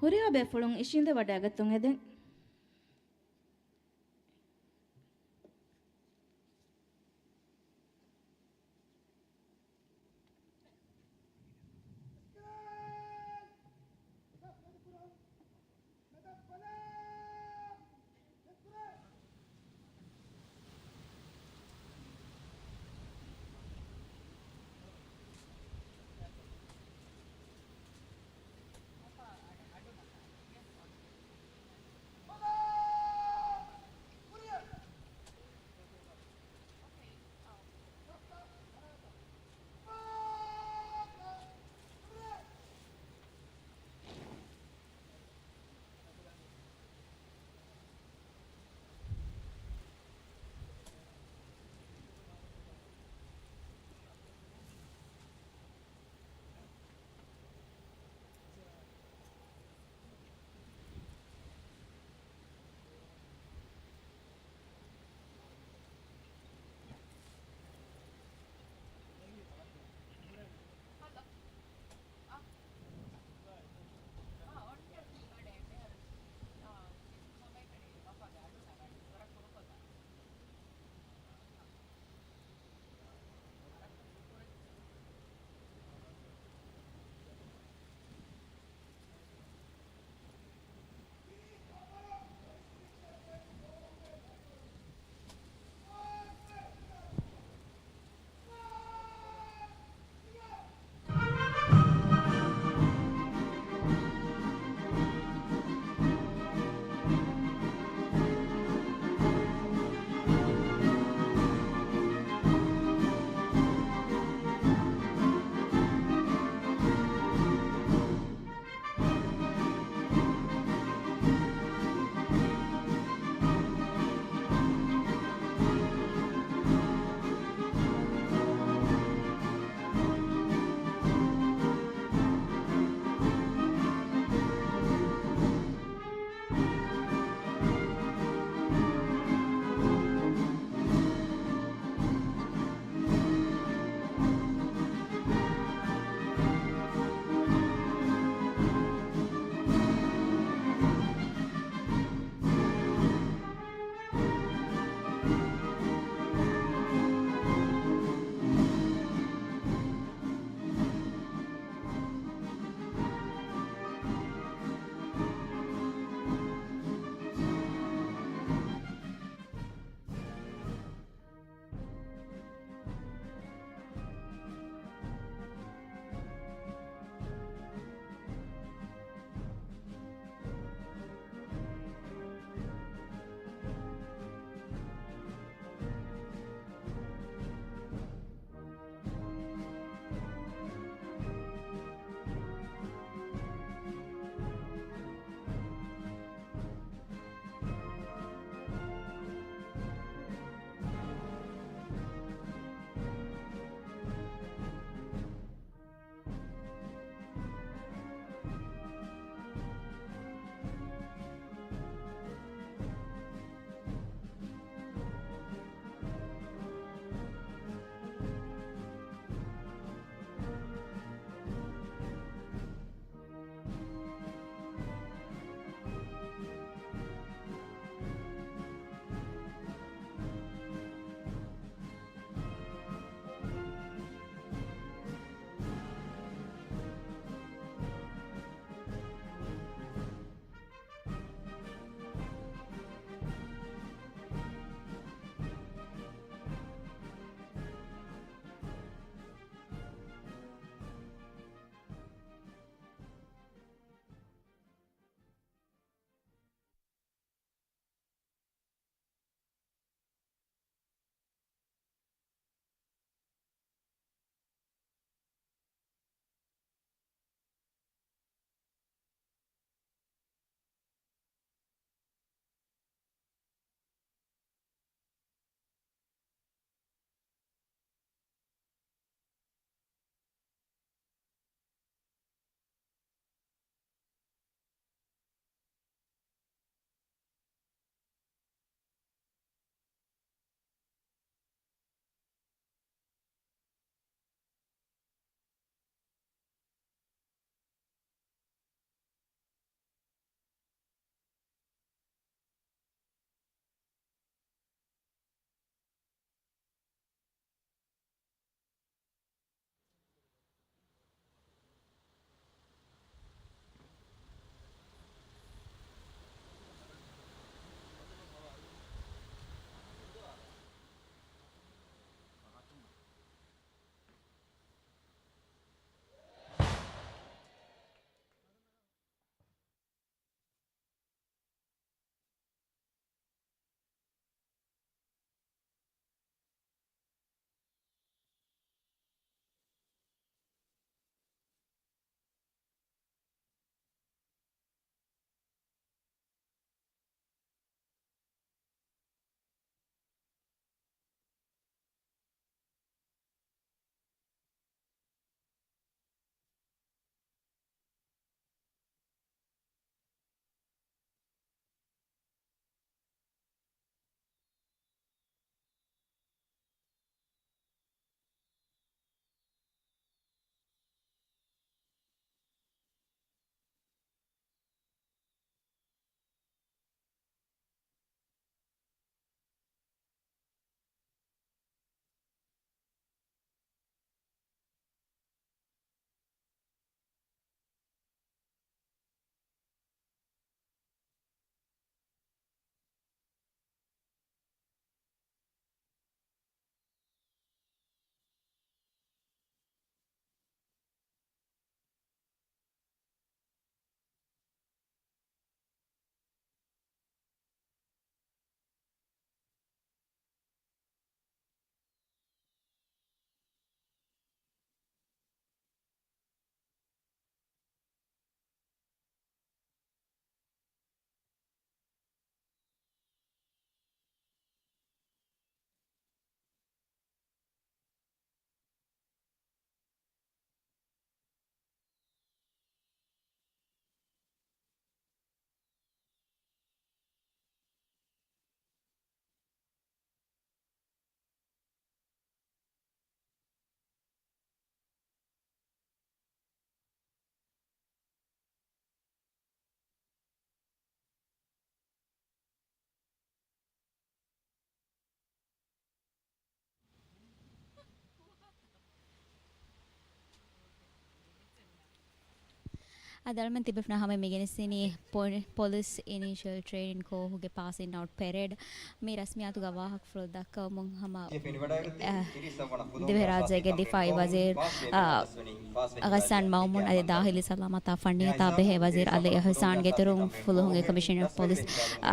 ހުރިހާ ބޭފުޅުން އިށީނދެވަޑައިގަތުން އެދެން. އަދި އަޅުމެން ތިބެފުނާ ހަމަ މިގެނެސްދިނީ ޕޮ-، ޕޮލިސް އިނީޝަލް ޓްރޭނިން ކޯހުގެ ޕާސިން އައުޓް ޕެރޭޑް. މި ރަސްމިއްޔާތުގަ ވާހަކަފުޅު ދައްކަވަމުން ހަމަ، އަ، ދިވެހިރާއްޖޭގެ ދިފާއީ ވަޒީރު، އަ، ޣައްސާން މައުމޫން އަދި ދާޚިލީ ސަލާމަތާ ފަންނިޔަތާ ބެހޭ ވަޒީރު އަލީ އިޙްސާންގެ އިތުރުން ފުލުހުންގެ ކޮމިޝަނަރ ޕޮލިސް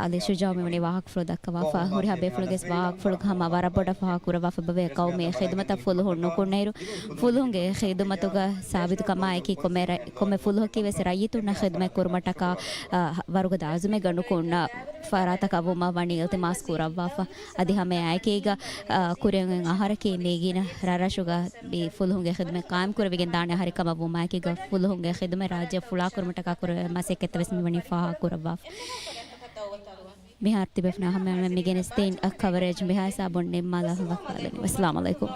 އަލީ ޝުޖާޢު މިވަނީ ވާހަކަފުޅު ދައްކަވާފަ. ހުރިހާ ބޭފުޅުންގެ ވާހަކަފުޅުގަ ހަމަ ވަރަށް ބޮޑަށް ފާހަގަކުރައްވާފަ އެބަވޭ ޤައުމީ ޚިދުމަތަށް ފުލުހުން ނުކުންނައިރު، ފުލުހުންގެ ޚިދުމަތުގަ ސާބިތުކަމާއެކީ ކޮންމެ ރަ-، ކޮންމެ ފުލުހަކީ ވެސް ރައްޔިތުންނަށް ޚިދުމަތް ކުރުމަށްޓަކާ، އަ، ވަރުގަދަ އަޒުމެއްގަ ނުކުންނަ ފަރާތަކަށް ވުމަށް ވަނީ އިލްތިމާސް ކުރައްވާފަ. އަދި ހަމައެއާއެކީގަ، އަ، ކުރިއަށް އަހަރަކީ މީގިނަ ރަށްރަށުގަ މި ފުލުހުންގެ ޚިދުމަތް ޤާއިމް ކުރެވިގެން ދާނެ އަހަރެއް ކަމަށް ވުމާއެކީގަ ފުލުހުންގެ ޚިދުމަތް ރާއްޖެ ފުޅާ ކުރުމަށްޓަކާ ކުރެވޭ މަސައްކަތްތައް ވެސް މިވަނީ ފާހަގަ ކުރައްވާފަ. މިހާރު ތިބެފުނާ ހަމަ މިގެނެސްދިން ކަވަރޭޖް މިހާ ހިސާބުން ނިންމާލާ ވައްކާލަނީ. އައްސަލާމު ޢަލައިކުމް.